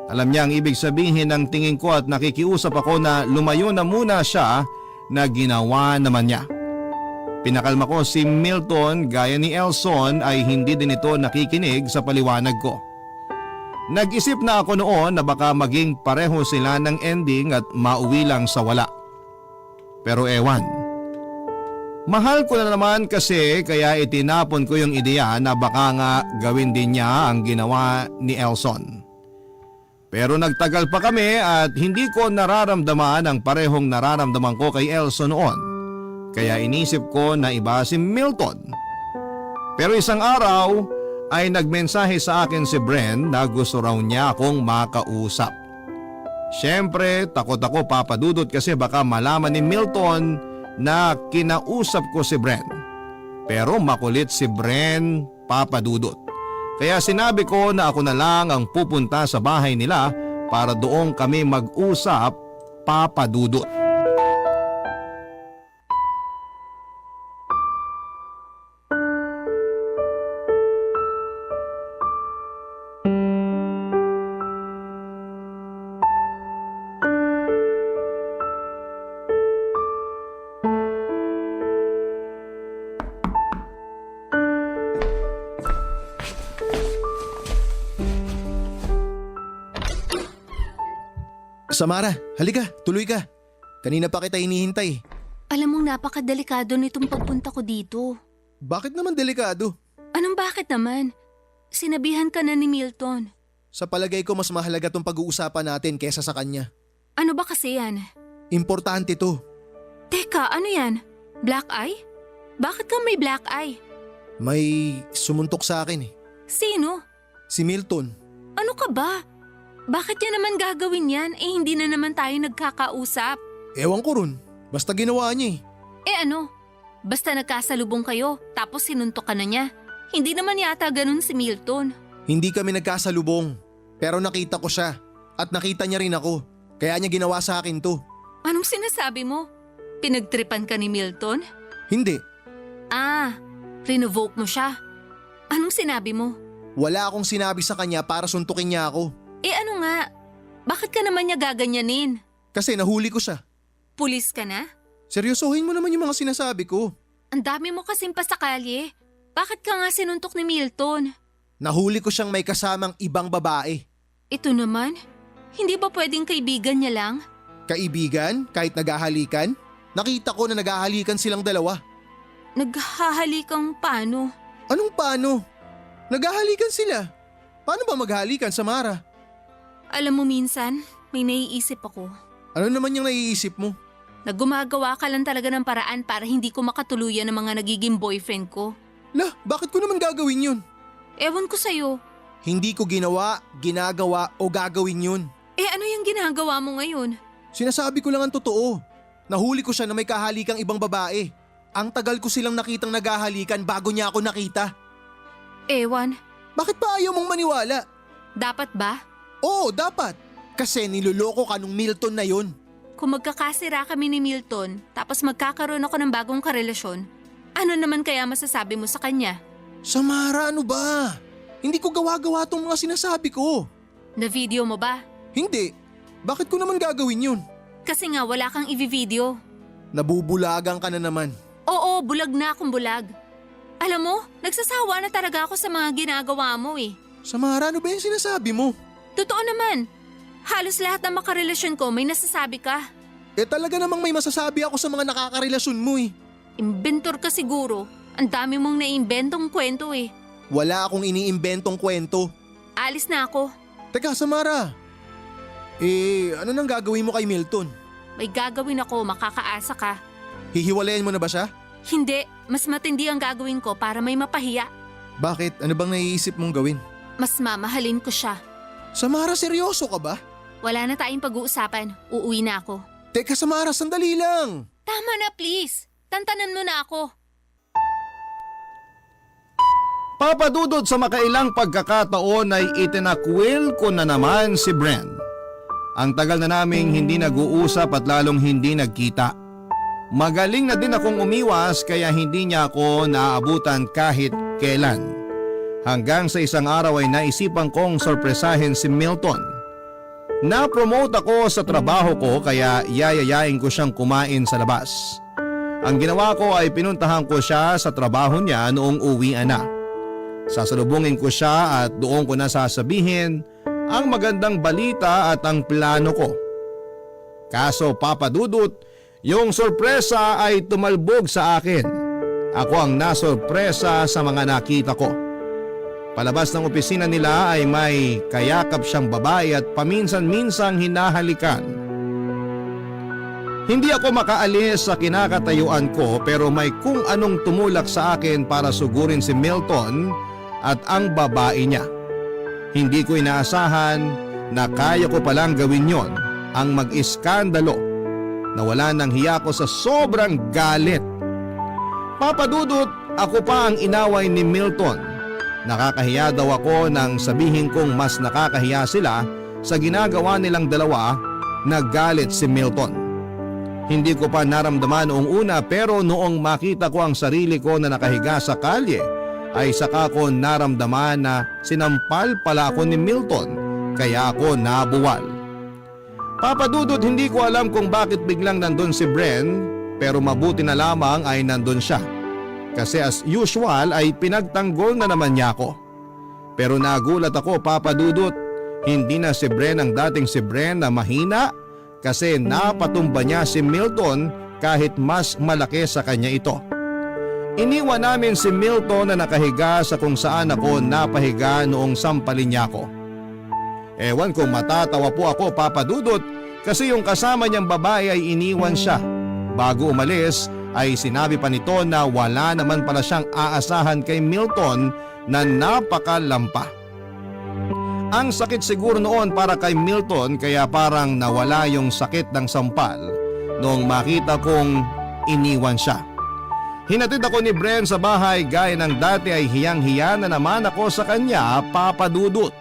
Alam niya ang ibig sabihin ng tingin ko at nakikiusap ako na lumayo na muna siya na ginawa naman niya. Pinakalma ko si Milton gaya ni Elson ay hindi din ito nakikinig sa paliwanag ko. Nag-isip na ako noon na baka maging pareho sila ng ending at mauwi lang sa wala. Pero ewan. Mahal ko na naman kasi kaya itinapon ko yung ideya na baka nga gawin din niya ang ginawa ni Elson. Pero nagtagal pa kami at hindi ko nararamdaman ang parehong nararamdaman ko kay Elson noon. Kaya inisip ko na iba si Milton. Pero isang araw ay nagmensahe sa akin si Bren na gusto raw niya akong makausap. Siyempre, takot ako papadudot kasi baka malaman ni Milton na kinausap ko si Bren. Pero makulit si Bren, papadudot. Kaya sinabi ko na ako na lang ang pupunta sa bahay nila para doon kami mag-usap, papadudot. Samara, halika, tuloy ka. Kanina pa kita hinihintay. Alam mong napakadelikado nitong pagpunta ko dito. Bakit naman delikado? Anong bakit naman? Sinabihan ka na ni Milton. Sa palagay ko mas mahalaga tong pag-uusapan natin kesa sa kanya. Ano ba kasi yan? Importante to. Teka, ano yan? Black eye? Bakit ka may black eye? May sumuntok sa akin eh. Sino? Si Milton. Ano ka ba? Bakit niya naman gagawin yan? Hindi na naman tayo nagkakausap. Ewan ko ron. Basta ginawa niya Ano? Basta nagkasalubong kayo, tapos sinuntok ka na niya. Hindi naman yata ganun si Milton. Hindi kami nagkasalubong. Pero nakita ko siya. At nakita niya rin ako. Kaya niya ginawa sa akin to. Anong sinasabi mo? Pinagtripan ka ni Milton? Hindi. Renovoke mo siya. Anong sinabi mo? Wala akong sinabi sa kanya para suntukin niya ako. Ano nga? Bakit ka naman niya gaganyanin? Kasi nahuli ko siya. Pulis ka na? Seryosohin mo naman yung mga sinasabi ko. Ang dami mo kasing pasakalye. Bakit ka nga sinuntok ni Milton? Nahuli ko siyang may kasamang ibang babae. Ito naman? Hindi ba pwedeng kaibigan niya lang? Kaibigan? Kahit naghahalikan? Nakita ko na naghahalikan silang dalawa. Naghahalikang paano? Anong paano? Naghahalikan sila. Paano ba maghalikan, Samara? Alam mo minsan, may naiisip ako. Ano naman yung naiisip mo? Na gumagawa ka lang talaga ng paraan para hindi ko makatuluyan ng mga nagiging boyfriend ko. Lah, bakit ko naman gagawin yun? Ewan ko sa'yo. Hindi ko ginawa, ginagawa o gagawin yun. Ano yung ginagawa mo ngayon? Sinasabi ko lang ang totoo. Nahuli ko siya na may kahalikang ibang babae. Ang tagal ko silang nakitang naghahalikan bago niya ako nakita. Ewan. Bakit pa ayaw mong maniwala? Dapat ba? Oo, dapat. Kasi niloloko ka nung Milton na yun. Kung magkakasira kami ni Milton, tapos magkakaroon ako ng bagong karelasyon, ano naman kaya masasabi mo sa kanya? Samara, ano ba? Hindi ko gawa-gawa tong mga sinasabi ko. Na video mo ba? Hindi. Bakit ko naman gagawin yun? Kasi nga wala kang i-video. Nabubulagang ka na naman. Oo, bulag na akong bulag. Alam mo, nagsasawa na talaga ako sa mga ginagawa mo Samara, ano ba yung sinasabi mo? Totoo naman. Halos lahat ng makarelasyon ko may nasasabi ka. Talaga namang may masasabi ako sa mga nakakarelasyon mo Inventor ka siguro. Ang dami mong naiimbentong kwento Wala akong iniimbentong kwento. Alis na ako. Teka, Samara. Ano nang gagawin mo kay Milton? May gagawin ako, makakaasa ka. Hihiwalayan mo na ba siya? Hindi, mas matindi ang gagawin ko para may mapahiya. Bakit? Ano bang naiisip mong gawin? Mas mamahalin ko siya. Samara, seryoso ka ba? Wala na tayong pag-uusapan. Uuwi na ako. Teka, Samara, sandali lang. Tama na please. Tantanan mo na ako. Papadudod sa makailang pagkakataon ay itinakwil ko na naman si Bren. Ang tagal na naming hindi nag-uusap at lalong hindi nagkita. Magaling na din akong umiwas kaya hindi niya ako naaabutan kahit kailan. Hanggang sa isang araw ay naisipan kong sorpresahin si Milton. Na-promote ako sa trabaho ko kaya yayayain ko siyang kumain sa labas. Ang ginawa ko ay pinuntahan ko siya sa trabaho niya noong uwian na. Sasalubungin ko siya at doon ko na sasabihin ang magandang balita at ang plano ko. Kaso papadudot, yung sorpresa ay tumalbog sa akin. Ako ang nasorpresa sa mga nakita ko. Palabas ng opisina nila ay may kayakap siyang babae at paminsan-minsang hinahalikan. Hindi ako makaalis sa kinakatayuan ko pero may kung anong tumulak sa akin para sugurin si Milton at ang babae niya. Hindi ko inaasahan na kaya ko palang gawin yon, ang mag-iskandalo. Nawala ng hiya ko sa sobrang galit. Papadudot, ako pa ang inaway ni Milton. Nakakahiya daw ako nang sabihin kong mas nakakahiya sila sa ginagawa nilang dalawa. Naggalit si Milton. Hindi ko pa naramdaman noong una pero noong makita ko ang sarili ko na nakahiga sa kalye ay saka ko naramdaman na sinampal pala ako ni Milton kaya ako nabuwal. Papadudot, hindi ko alam kung bakit biglang nandun si Bren pero mabuti na lamang ay nandun siya. Kasi as usual ay pinagtanggol na naman niya ako. Pero nagulat ako, Papadudot, hindi na si Bren ang dating si Bren na mahina kasi napatumba niya si Milton kahit mas malaki sa kanya ito. Iniwan namin si Milton na nakahiga sa kung saan ako napahiga noong sampalin niya ako. Ewan kung matatawa po ako, Papadudot, kasi yung kasama niyang babae ay iniwan siya. Bago umalis ay sinabi pa nito na wala naman pala siyang aasahan kay Milton na napakalampa. Ang sakit siguro noon para kay Milton kaya parang nawala yung sakit ng sampal noong makita kong iniwan siya. Hinatid ako ni Bren sa bahay gaya ng dati ay hiyang-hiya na naman ako sa kanya, Papa Dudut.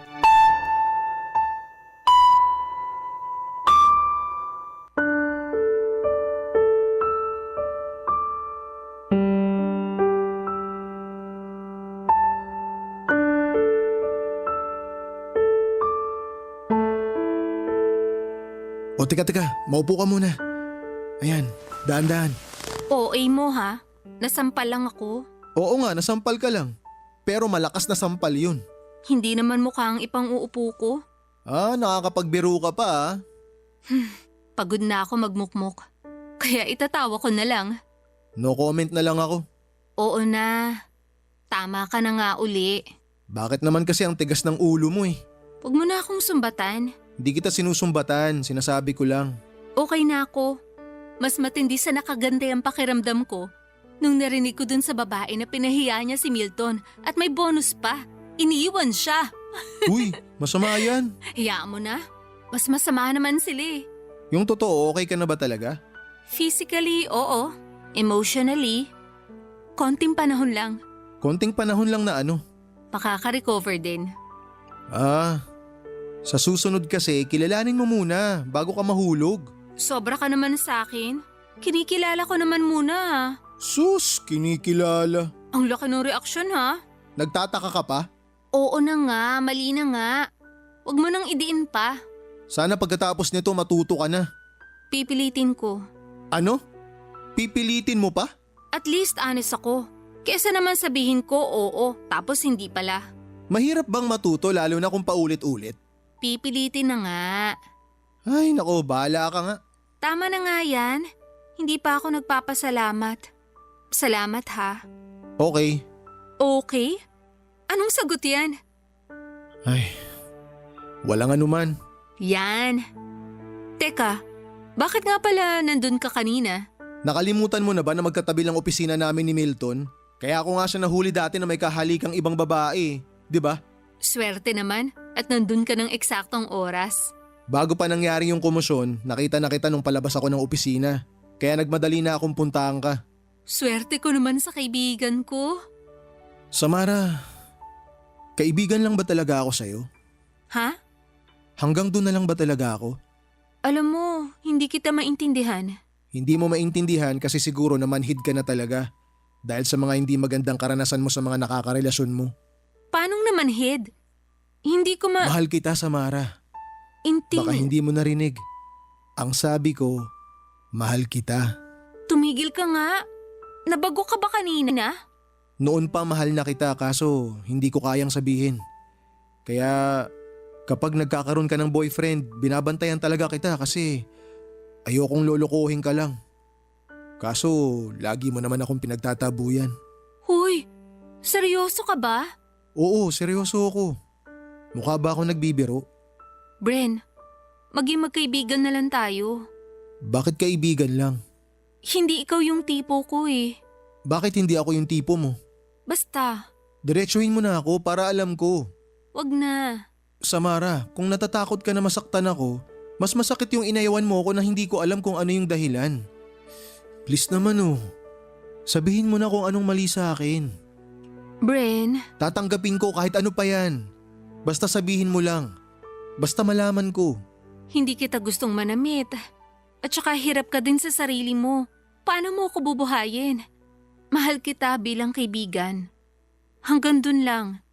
O teka, maupo ka muna. Ayan, daan-daan. OA mo ha? Nasampal lang ako. Oo nga, nasampal ka lang. Pero malakas na sampal yun. Hindi naman mukhang ipang-uupo ko. Nakakapagbiro ka pa ah. Pagod na ako magmukmok. Kaya itatawa ko na lang. No comment na lang ako. Oo na. Tama ka na nga uli. Bakit naman kasi ang tigas ng ulo mo eh? Huwag mo na akong sumbatan. Hindi kita sinusumbatan, sinasabi ko lang. Okay na ako. Mas matindi sa nakaganda ang pakiramdam ko nung narinig ko dun sa babae na pinahiya niya si Milton at may bonus pa. Iniiwan siya. Uy, masama yan. Hayaan mo na. Mas masama naman sila eh. Yung totoo, okay ka na ba talaga? Physically, oo. Emotionally, konting panahon lang. Konting panahon lang na ano? Makaka-recover din. Sa susunod kasi, kilalanin mo muna bago ka mahulog. Sobra ka naman sa akin. Kinikilala ko naman muna. Sus, kinikilala. Ang laki ng reaksyon ha. Nagtataka ka pa? Oo na nga, mali na nga. Huwag mo nang idiin pa. Sana pagkatapos nito matuto ka na. Pipilitin ko. Ano? Pipilitin mo pa? At least honest ako. Kesa naman sabihin ko oo, tapos hindi pala. Mahirap bang matuto lalo na kung paulit-ulit? Pipilitin na nga. Ay nako, bahala ka nga. Tama na nga yan. Hindi pa ako nagpapasalamat. Salamat ha. Okay. Okay? Anong sagot yan? Ay, walang anuman. Yan. Teka, bakit nga pala nandun ka kanina? Nakalimutan mo na ba na magkatabi lang opisina namin ni Milton? Kaya ako nga siya nahuli dati na may kahalikang ibang babae, di ba? Swerte naman at nandun ka ng eksaktong oras. Bago pa nangyari yung komosyon, nakita na kita nung palabas ako ng opisina. Kaya nagmadali na akong puntahan ka. Swerte ko naman sa kaibigan ko. Samara, kaibigan lang ba talaga ako sa'yo? Ha? Hanggang doon na lang ba talaga ako? Alam mo, hindi kita maintindihan. Hindi mo maintindihan kasi siguro na manhid ka na talaga. Dahil sa mga hindi magandang karanasan mo sa mga nakakarelasyon mo. Paano naman, Head? Hindi ko Mahal kita, Samara. Baka hindi mo narinig. Ang sabi ko, mahal kita. Tumigil ka nga. Nabago ka ba kanina? Noon pa mahal na kita kaso hindi ko kayang sabihin. Kaya kapag nagkakaroon ka ng boyfriend, binabantayan talaga kita kasi ayokong lolokohin ka lang. Kaso lagi mo naman akong pinagtatabuyan. Huy, seryoso ka ba? Oo, seryoso ako. Mukha ba ako nagbibiro? Bren, maging magkaibigan na lang tayo. Bakit kaibigan lang? Hindi ikaw yung tipo ko eh. Bakit hindi ako yung tipo mo? Basta, Diretsuhin mo na ako para alam ko. wag na. Samara, kung natatakot ka na masaktan ako, mas masakit yung inayawan mo ako na hindi ko alam kung ano yung dahilan. Please naman oh. Sabihin mo na kung anong mali sa akin. Bren, Tatanggapin ko kahit ano pa yan. Basta sabihin mo lang. Basta malaman ko. hindi kita gustong manamit. At saka hirap ka din sa sarili mo. Paano mo ako bubuhayin? Mahal kita bilang kaibigan. Hanggang dun lang.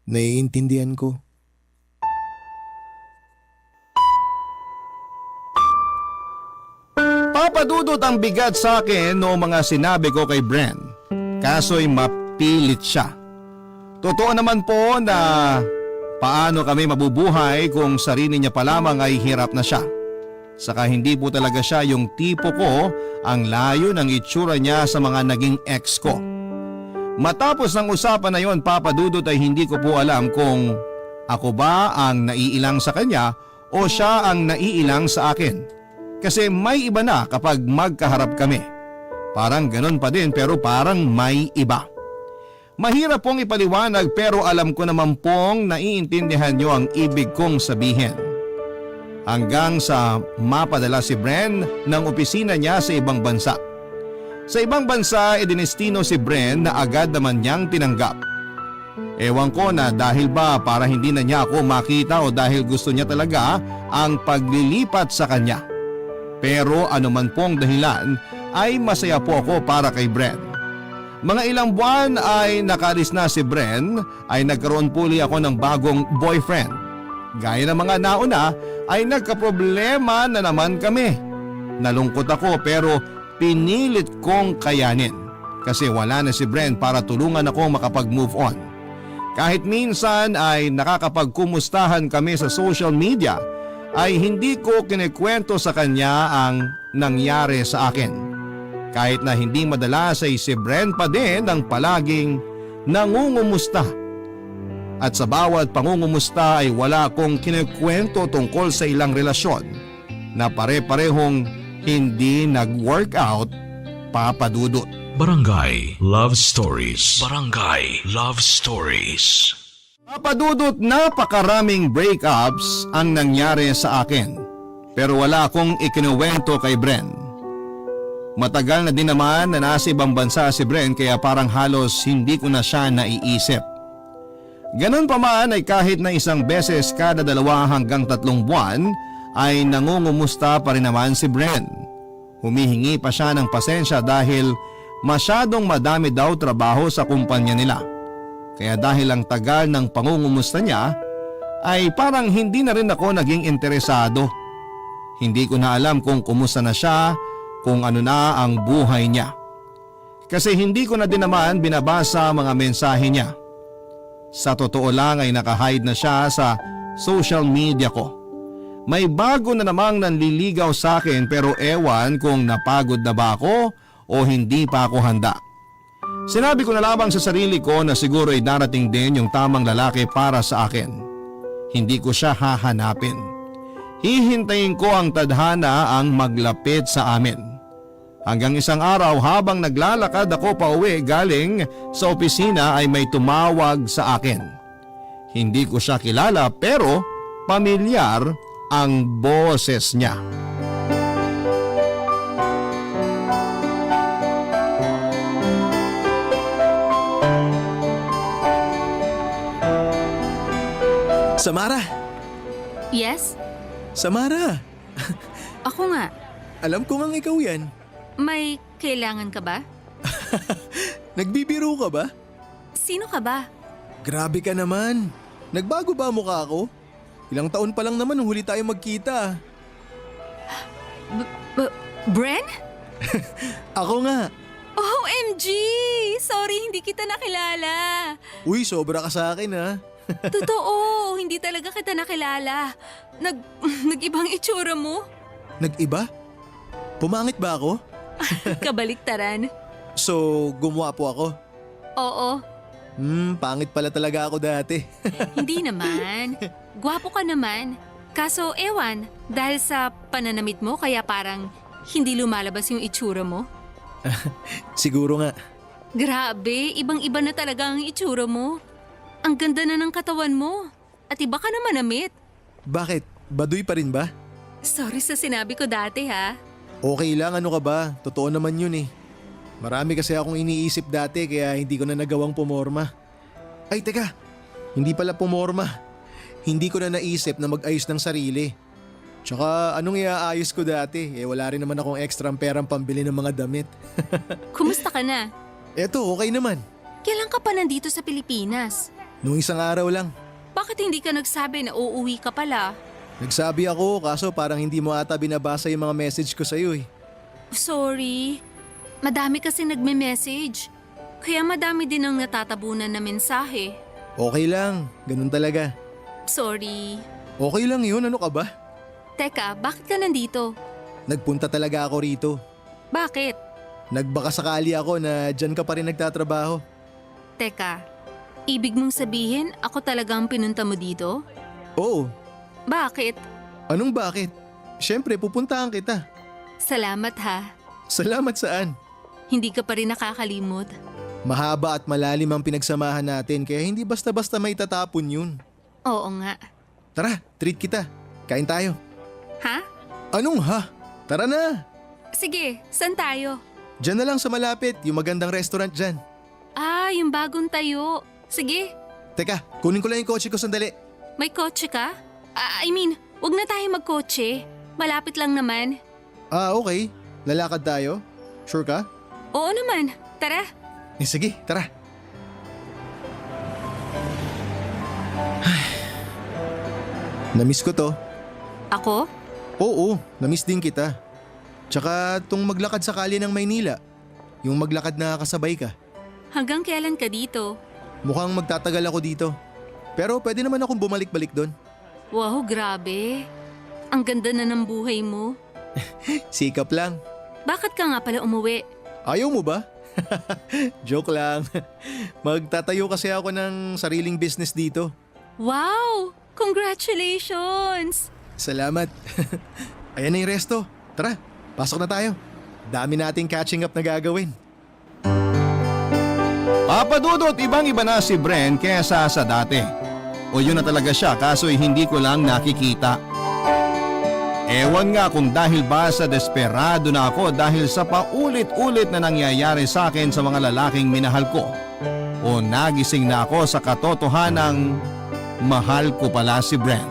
Naiintindihan ko. Papadudot ang bigat sa akin noong mga sinabi ko kay Bren. Kaso'y mapilit siya. Totoo naman po na paano kami mabubuhay kung sarili niya pa lamang ay hirap na siya. Saka hindi po talaga siya yung tipo ko, ang layo ng itsura niya sa mga naging ex ko. Matapos ng usapan na yon, Papadudot, ay hindi ko po alam kung ako ba ang naiilang sa kanya o siya ang naiilang sa akin. Kasi may iba na kapag magkaharap kami. Parang ganun pa din pero parang may iba. Mahirap pong ipaliwanag pero alam ko naman pong naiintindihan nyo ang ibig kong sabihin. Hanggang sa mapadala si Bren ng opisina niya sa ibang bansa. Sa ibang bansa, idinestino si Bren na agad naman niyang tinanggap. Ewan ko na dahil ba para hindi na niya ako makita o dahil gusto niya talaga ang paglilipat sa kanya. Pero anuman pong dahilan ay masaya po ako para kay Bren. Mga ilang buwan ay nakalis na si Bren ay nagkaroon puli ako ng bagong boyfriend. Gaya ng mga nauna ay nagkaproblema na naman kami. Nalungkot ako pero pinilit kong kayanin kasi wala na si Bren para tulungan akong makapag-move on. Kahit minsan ay nakakapagkumustahan kami sa social media ay hindi ko kinikwento sa kanya ang nangyari sa akin. Kahit na hindi madalas ay si Bren pa din ang palaging nangungumusta. At sa bawat pangungumusta ay wala akong kinikwento tungkol sa ilang relasyon na pare-parehong hindi nag-workout, Papa Dudut. Barangay Love Stories. Barangay Love Stories. Papa Dudut, napakaraming breakups ang nangyari sa akin. Pero wala akong ikinuwento kay Bren. Matagal na din naman na nasa ibang bansa si Bren kaya parang halos hindi ko na siya naiisip. Ganon pa man ay kahit na isang beses kada 2 hanggang 3 buwan ay nangungumusta pa rin naman si Bren. Humihingi pa siya ng pasensya dahil masyadong madami daw trabaho sa kumpanya nila. Kaya dahil ang tagal ng pangungumusta niya ay parang hindi na rin ako naging interesado. Hindi ko na alam kung kumusta na siya, kung ano na ang buhay niya. Kasi hindi ko na din naman binabasa mga mensahe niya. Sa totoo lang ay nakahide na siya sa social media ko. May bago na namang nanliligaw sa akin pero ewan kung napagod na ba ako o hindi pa ako handa. Sinabi ko na lamang sa sarili ko na siguro ay darating din yung tamang lalaki para sa akin. Hindi ko siya hahanapin. Hihintayin ko ang tadhana ang maglapit sa amin. Hanggang isang araw habang naglalakad ako pauwi galing sa opisina ay may tumawag sa akin. Hindi ko siya kilala pero pamilyar ang boses niya. Samara! Yes? Samara! Ako nga. Alam ko ngang ikaw yan. May kailangan ka ba? Nagbibiro ka ba? Sino ka ba? Grabe ka naman. Nagbago ba ang mukha ko? Ilang taon pa lang naman nung huli tayo magkita. Bren? Ako nga. OMG! Sorry, hindi kita nakilala. Uy, sobra ka sa akin ha. Totoo, hindi talaga kita nakilala. Nag-ibang itsura mo. Nag-iba? Pumangit ba ako? Kabaliktaran. So, gumawa po ako? Oo. Pangit pala talaga ako dati. Hindi naman. Gwapo ka naman. Kaso ewan, dahil sa pananamit mo kaya parang hindi lumalabas yung itsura mo. Siguro nga. Grabe, ibang-iba na talaga ang itsura mo. Ang ganda na ng katawan mo. At iba ka na manamit. Bakit? Baduy pa rin ba? Sorry sa sinabi ko dati ha. Okay lang, ano ka ba? Totoo naman yun eh. Marami kasi akong iniisip dati kaya hindi ko na nagawang pumorma. Ay teka, hindi pala pumorma. Hindi ko na naisip na mag-ayos ng sarili. Tsaka anong iaayos ko dati? Wala rin naman akong extrang perang pambili ng mga damit. Kumusta ka na? Eto, okay naman. Kailan ka pa nandito sa Pilipinas? Nung isang araw lang. Bakit hindi ka nagsabi na uuwi ka pala? Nagsabi ako kaso parang hindi mo ata binabasa yung mga message ko sa'yo eh. Sorry. Madami kasi nagme-message. Kaya madami din ang natatabunan na mensahe. Okay lang, ganun talaga. Sorry. Okay lang yun, ano ka ba? Teka, bakit ka nandito? Nagpunta talaga ako rito. Bakit? Nagbaka sakali ako na dyan ka pa rin nagtatrabaho. Teka, ibig mong sabihin ako talagang pinunta mo dito? Oo. Bakit? Anong bakit? Siyempre, pupuntahan kita. Salamat ha. Salamat saan? Hindi ka pa rin nakakalimot. Mahaba at malalim ang pinagsamahan natin kaya hindi basta-basta may tatapon yun. Oo nga. Tara, treat kita. Kain tayo. Ha? Anong ha? Tara na! Sige, saan tayo? Diyan na lang sa malapit, yung magandang restaurant dyan. Ah, yung bagong tayo. Sige, Teka, kunin ko lang yung kotse ko sandali. may kotse ka? Wag na tayo magkotse. Malapit lang naman. Okay. Lalakad tayo? Sure ka? Oo naman, tara. Sige, tara. Namiss ko to. Ako? Oo, namiss din kita. Tsaka tung maglakad sa kalye ng Maynila. Yung maglakad na kasabay ka. Hanggang kailan ka dito? Mukhang magtatagal ako dito. Pero pwede naman akong bumalik-balik doon. Wow, grabe. Ang ganda na ng buhay mo. Sikap lang. Bakit ka nga pala umuwi? Ayaw mo ba? Joke lang. Magtatayo kasi ako ng sariling business dito. Wow! Congratulations! Salamat. Ayan na yung resto. Tara, pasok na tayo. Dami nating catching up na gagawin. Papadudot, ibang-iba na si Bren kesa sa dati. O yun na talaga siya kaso hindi ko lang nakikita. Ewan nga kung dahil ba sa desperado na ako dahil sa paulit-ulit na nangyayari sa akin sa mga lalaking minahal ko. O nagising na ako sa katotohanang mahal ko pala si Bren.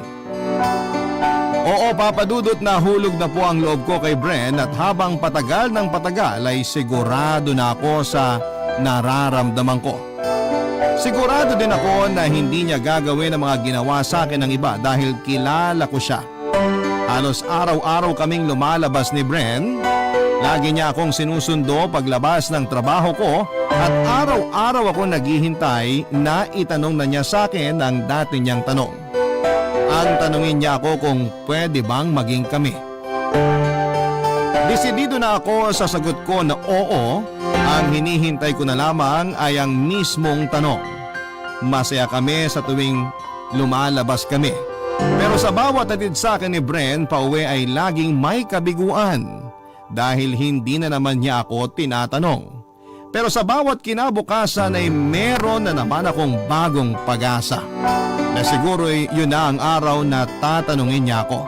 Oo, papadudot, nahulog na po ang loob ko kay Bren at habang patagal ng patagal ay sigurado na ako sa nararamdaman ko. Sigurado din ako na hindi niya gagawin ang mga ginawa sa akin ng iba dahil kilala ko siya. Halos araw-araw kaming lumalabas ni Bren. Lagi niya akong sinusundo paglabas ng trabaho ko at araw-araw ako naghihintay na itanong na niya sa akin ang dati niyang tanong. Ang tanungin niya ako kung pwede bang maging kami. Desidido na ako sa sagot ko na oo. Ang hinihintay ko na lamang ay ang mismong tanong. Masaya kami sa tuwing lumalabas kami. Pero sa bawat atid sa akin ni Bren pauwi ay laging may kabiguan dahil hindi na naman niya ako tinatanong. Pero sa bawat kinabukasan ay meron na naman akong bagong pag-asa. Na siguro'y yun na ang araw na tatanungin niya ako.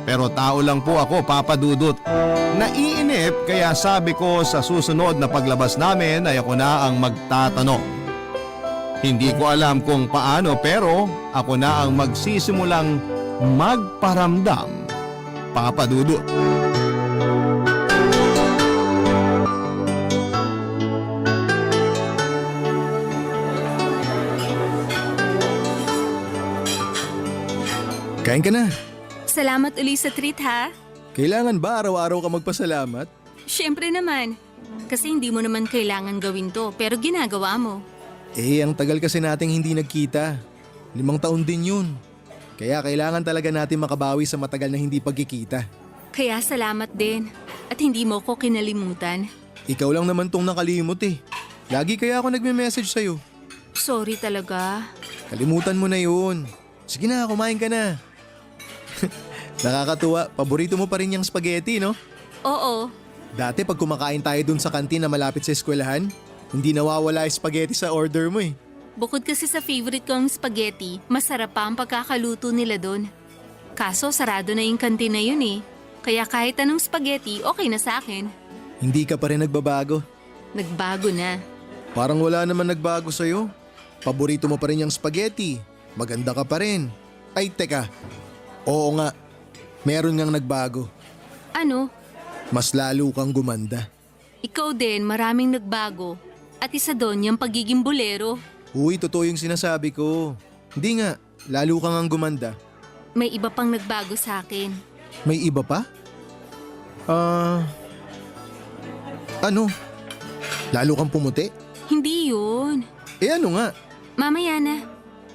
Pero tao lang po ako, papadudot. Naiinip kaya sabi ko sa susunod na paglabas namin ay ako na ang magtatanong. Hindi ko alam kung paano pero ako na ang magsisimulang magparamdam, papadudot. Kain ka na. Salamat uli sa treat ha. Kailangan ba araw-araw ka magpasalamat? Siyempre naman. Kasi hindi mo naman kailangan gawin to pero ginagawa mo. Ang tagal kasi nating hindi nagkita. 5 taon din yun. Kaya kailangan talaga natin makabawi sa matagal na hindi pagkikita. Kaya salamat din. At hindi mo ko kinalimutan. Ikaw lang naman tong nakalimot eh. Lagi kaya ako nagme-message sa'yo. Sorry talaga. Kalimutan mo na yun. Sige na, kumain ka na. Nakakatuwa, paborito mo pa rin yung spaghetti, no? Oo. Dati pag kumakain tayo dun sa kantin na malapit sa eskwelahan, hindi nawawala yung spaghetti sa order mo eh. Bukod kasi sa favorite ko ang spaghetti, masarap pa ang pagkakaluto nila doon. Kaso sarado na yung kantin na yun eh. Kaya kahit anong spaghetti, okay na sa akin. Hindi ka pa rin nagbabago. Nagbago na. Parang wala naman nagbago sa'yo. Paborito mo pa rin yung spaghetti. Maganda ka pa rin. Ay, teka. Oo nga. Meron ngang nagbago. Ano? Mas lalo kang gumanda. Ikaw din, maraming nagbago. At isa doon yung pagiging bolero. Uy, totoo yung sinasabi ko. Hindi nga, lalo kang ang gumanda. May iba pang nagbago sa akin. May iba pa? Ano? Lalo kang pumuti? Hindi yun. Ano nga? Mamaya na.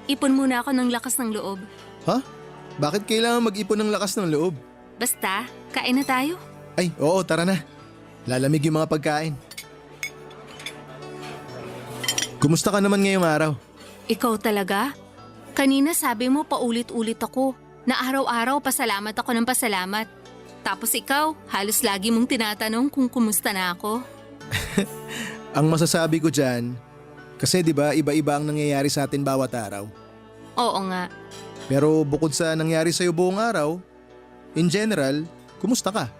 Ipon muna ako ng lakas ng loob. Ha? Bakit kailangan mag-ipon ng lakas ng loob? Basta, kain na tayo. Ay, oo, tara na. Lalamig yung mga pagkain. Kumusta ka naman ngayong araw? Ikaw talaga? Kanina sabi mo paulit-ulit ako na araw-araw pasalamat ako ng pasalamat. Tapos ikaw, halos lagi mong tinatanong kung kumusta na ako. Ang masasabi ko dyan, kasi 'di ba iba-iba ang nangyayari sa atin bawat araw. Oo nga. Pero bukod sa nangyari sa'yo buong araw, in general, kumusta ka?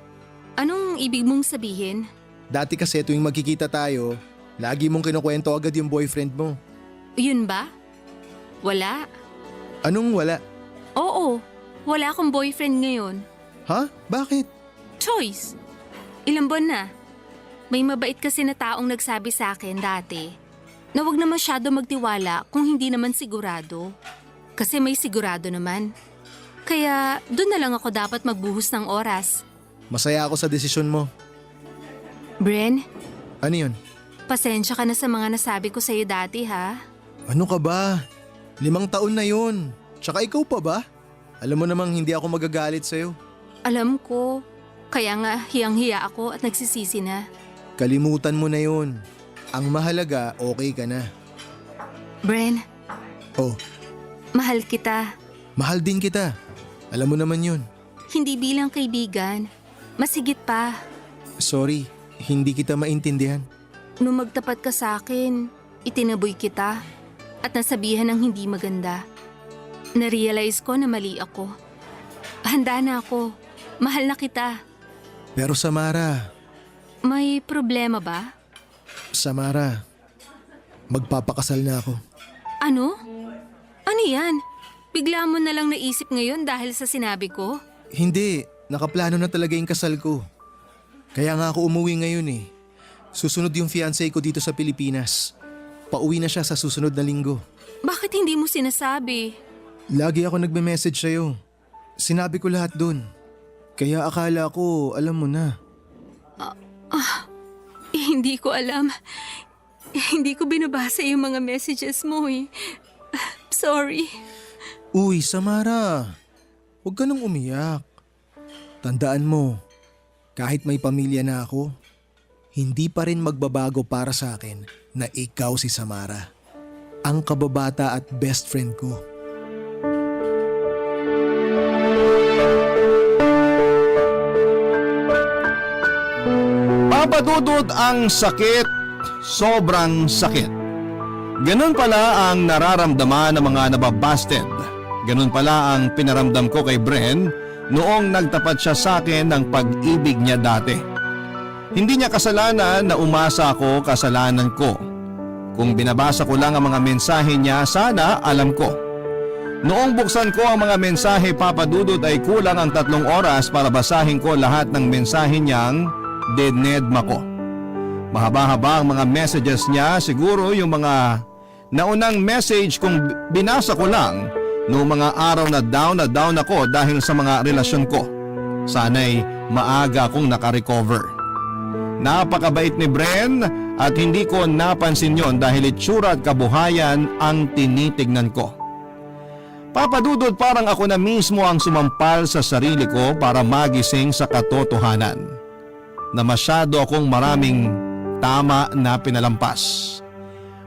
Anong ibig mong sabihin? Dati kasi tuwing magkikita tayo, lagi mong kinukwento agad yung boyfriend mo. Yun ba? Wala. Anong wala? Oo, wala akong boyfriend ngayon. Ha? Bakit? Choice. Ilang buwan na. May mabait kasi na taong nagsabi sa akin dati na wag na masyado magtiwala kung hindi naman sigurado. Kasi may sigurado naman. Kaya doon na lang ako dapat magbuhos ng oras. Masaya ako sa desisyon mo. Bren, Ano yun? pasensya ka na sa mga nasabi ko sa'yo dati ha. Ano ka ba? 5 taon na yun. Tsaka ikaw pa ba? Alam mo namang hindi ako magagalit sa'yo. Alam ko. Kaya nga hiyang-hiya ako at nagsisisi na. Kalimutan mo na yun. Ang mahalaga, okay ka na. Bren, Oh, mahal kita. mahal din kita. Alam mo naman yun. Hindi bilang kaibigan. Masigit pa. Sorry, hindi kita maintindihan. Nung magtapat ka sa akin, itinaboy kita at nasabihan ng hindi maganda. Narealize ko na mali ako. Handa na ako. Mahal na kita. Pero Samara, May problema ba? Samara, magpapakasal na ako. Ano? Ano yan? Bigla mo na lang naisip ngayon dahil sa sinabi ko? Hindi, nakaplano na talaga yung kasal ko. Kaya nga ako umuwi ngayon eh. Susunod yung fiancé ko dito sa Pilipinas. Pauwi na siya sa susunod na linggo. Bakit hindi mo sinasabi? Lagi ako nagme-message sa'yo. Sinabi ko lahat dun. Kaya akala ko alam mo na. Hindi ko alam. Hindi ko binabasa yung mga messages mo eh. Sorry. Uy, Samara. Huwag ka nang umiyak. Tandaan mo, kahit may pamilya na ako, hindi pa rin magbabago para sa akin na ikaw si Samara. Ang kababata at best friend ko. Papadudod ang sakit, sobrang sakit. Ganun pala ang nararamdaman ng mga nababasted. Ganun pala ang pinaramdam ko kay Bren noong nagtapat siya sa akin ng pag-ibig niya dati. Hindi niya kasalanan na umasa ako, kasalanan ko. Kung binabasa ko lang ang mga mensahe niya, sana alam ko. Noong buksan ko ang mga mensahe, Papadudod, ay kulang ang 3 oras para basahin ko lahat ng mensahe niyang dinedma ko. Mahaba-haba ang mga messages niya, siguro yung mga naunang message kung binasa ko lang noong mga araw na down ako dahil sa mga relasyon ko. Sana'y maaga akong nakarecover. Napakabait ni Bren at hindi ko napansin yon dahil itsura at kabuhayan ang tinitignan ko. Papadudod, parang ako na mismo ang sumampal sa sarili ko para magising sa katotohanan na masyado akong maraming tama na pinalampas.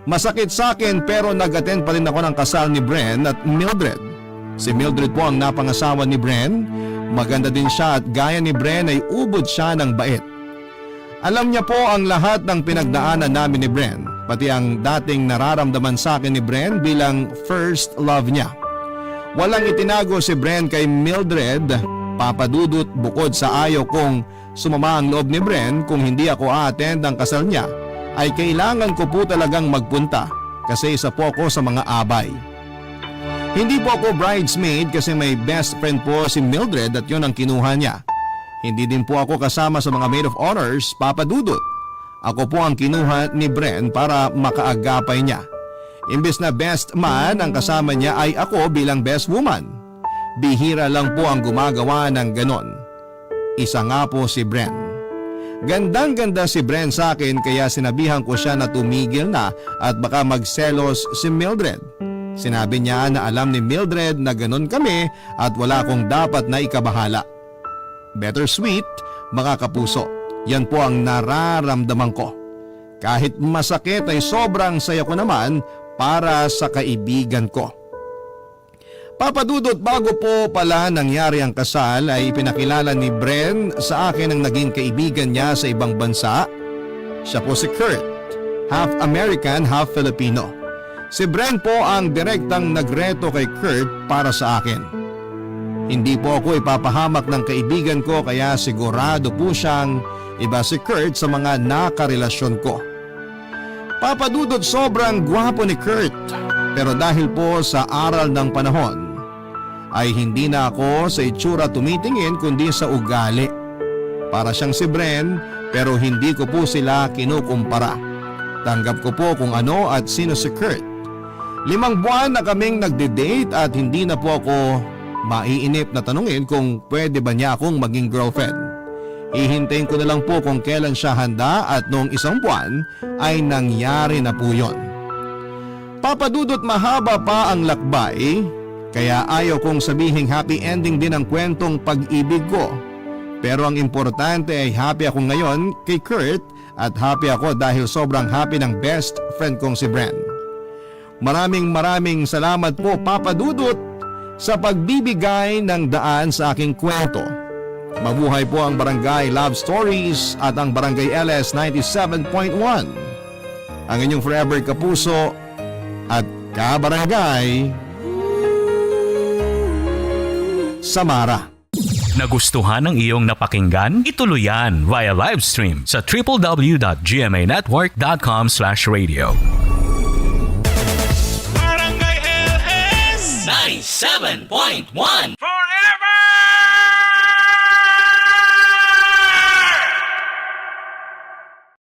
Masakit sa akin pero nag-attend pa rin ako ng kasal ni Bren at Mildred. Si Mildred po ang napangasawa ni Bren. Maganda din siya at gaya ni Bren ay ubod siya ng bait. Alam niya po ang lahat ng pinagdaanan namin ni Bren, pati ang dating nararamdaman sa akin ni Bren bilang first love niya. Walang itinago si Bren kay Mildred, Papadudot, bukod sa ayaw kong sumama ang loob ni Bren kung hindi ako a-attend ang kasal niya, ay kailangan ko po talagang magpunta kasi isa po ako sa mga abay. Hindi po ako bridesmaid kasi may best friend po si Mildred at yun ang kinuha niya. Hindi din po ako kasama sa mga maid of honors, Papadudot. Ako po ang kinuha ni Bren para makaagapay niya. Imbes na best man ang kasama niya ay ako bilang best woman. Bihira lang po ang gumagawa ng ganon. Isa nga po si Bren. Gandang-ganda si Bren sa akin kaya sinabihan ko siya na tumigil na at baka magselos si Mildred. Sinabi niya na alam ni Mildred na ganon kami at wala akong dapat na ikabahala. Bittersweet, mga kapuso, yan po ang nararamdaman ko. Kahit masakit ay sobrang saya ko naman para sa kaibigan ko. Papadudot, bago po pala nangyari ang kasal ay pinakilala ni Bren sa akin ang naging kaibigan niya sa ibang bansa. Siya po si Kurt. half American, half Filipino. Si Bren po ang direktang nagreto kay Kurt para sa akin. Hindi po ako ipapahamak ng kaibigan ko kaya sigurado po siyang iba si Kurt sa mga nakarelasyon ko. Papadudod sobrang gwapo ni Kurt pero dahil po sa aral ng panahon ay hindi na ako sa itsura tumitingin kundi sa ugali. Para siyang si Bren pero hindi ko po sila kinukumpara. Tanggap ko po kung ano at sino si Kurt. 5 buwan na kaming nagde-date at hindi na po ako maiinip na tanungin kung pwede ba niya akong maging girlfriend. Hihintayin ko na lang po kung kailan siya handa at noong 1 buwan ay nangyari na po yon. Papadudot mahaba pa ang lakbay kaya ayaw kong sabihing happy ending din ang kwentong pag-ibig ko. Pero ang importante ay happy ako ngayon kay Kurt at happy ako dahil sobrang happy ng best friend kong si Bren. Maraming salamat po Papa Dudut sa pagbibigay ng daan sa aking kwento. Mabuhay po ang Barangay Love Stories at ang Barangay LS 97.1. Ang inyong forever kapuso at kabarangay, Samara. Nagustuhan ng iyong napakinggan? Ituloy yan via live stream sa www.gmanetwork.com/radio. Barangay LS 97.1 Forever!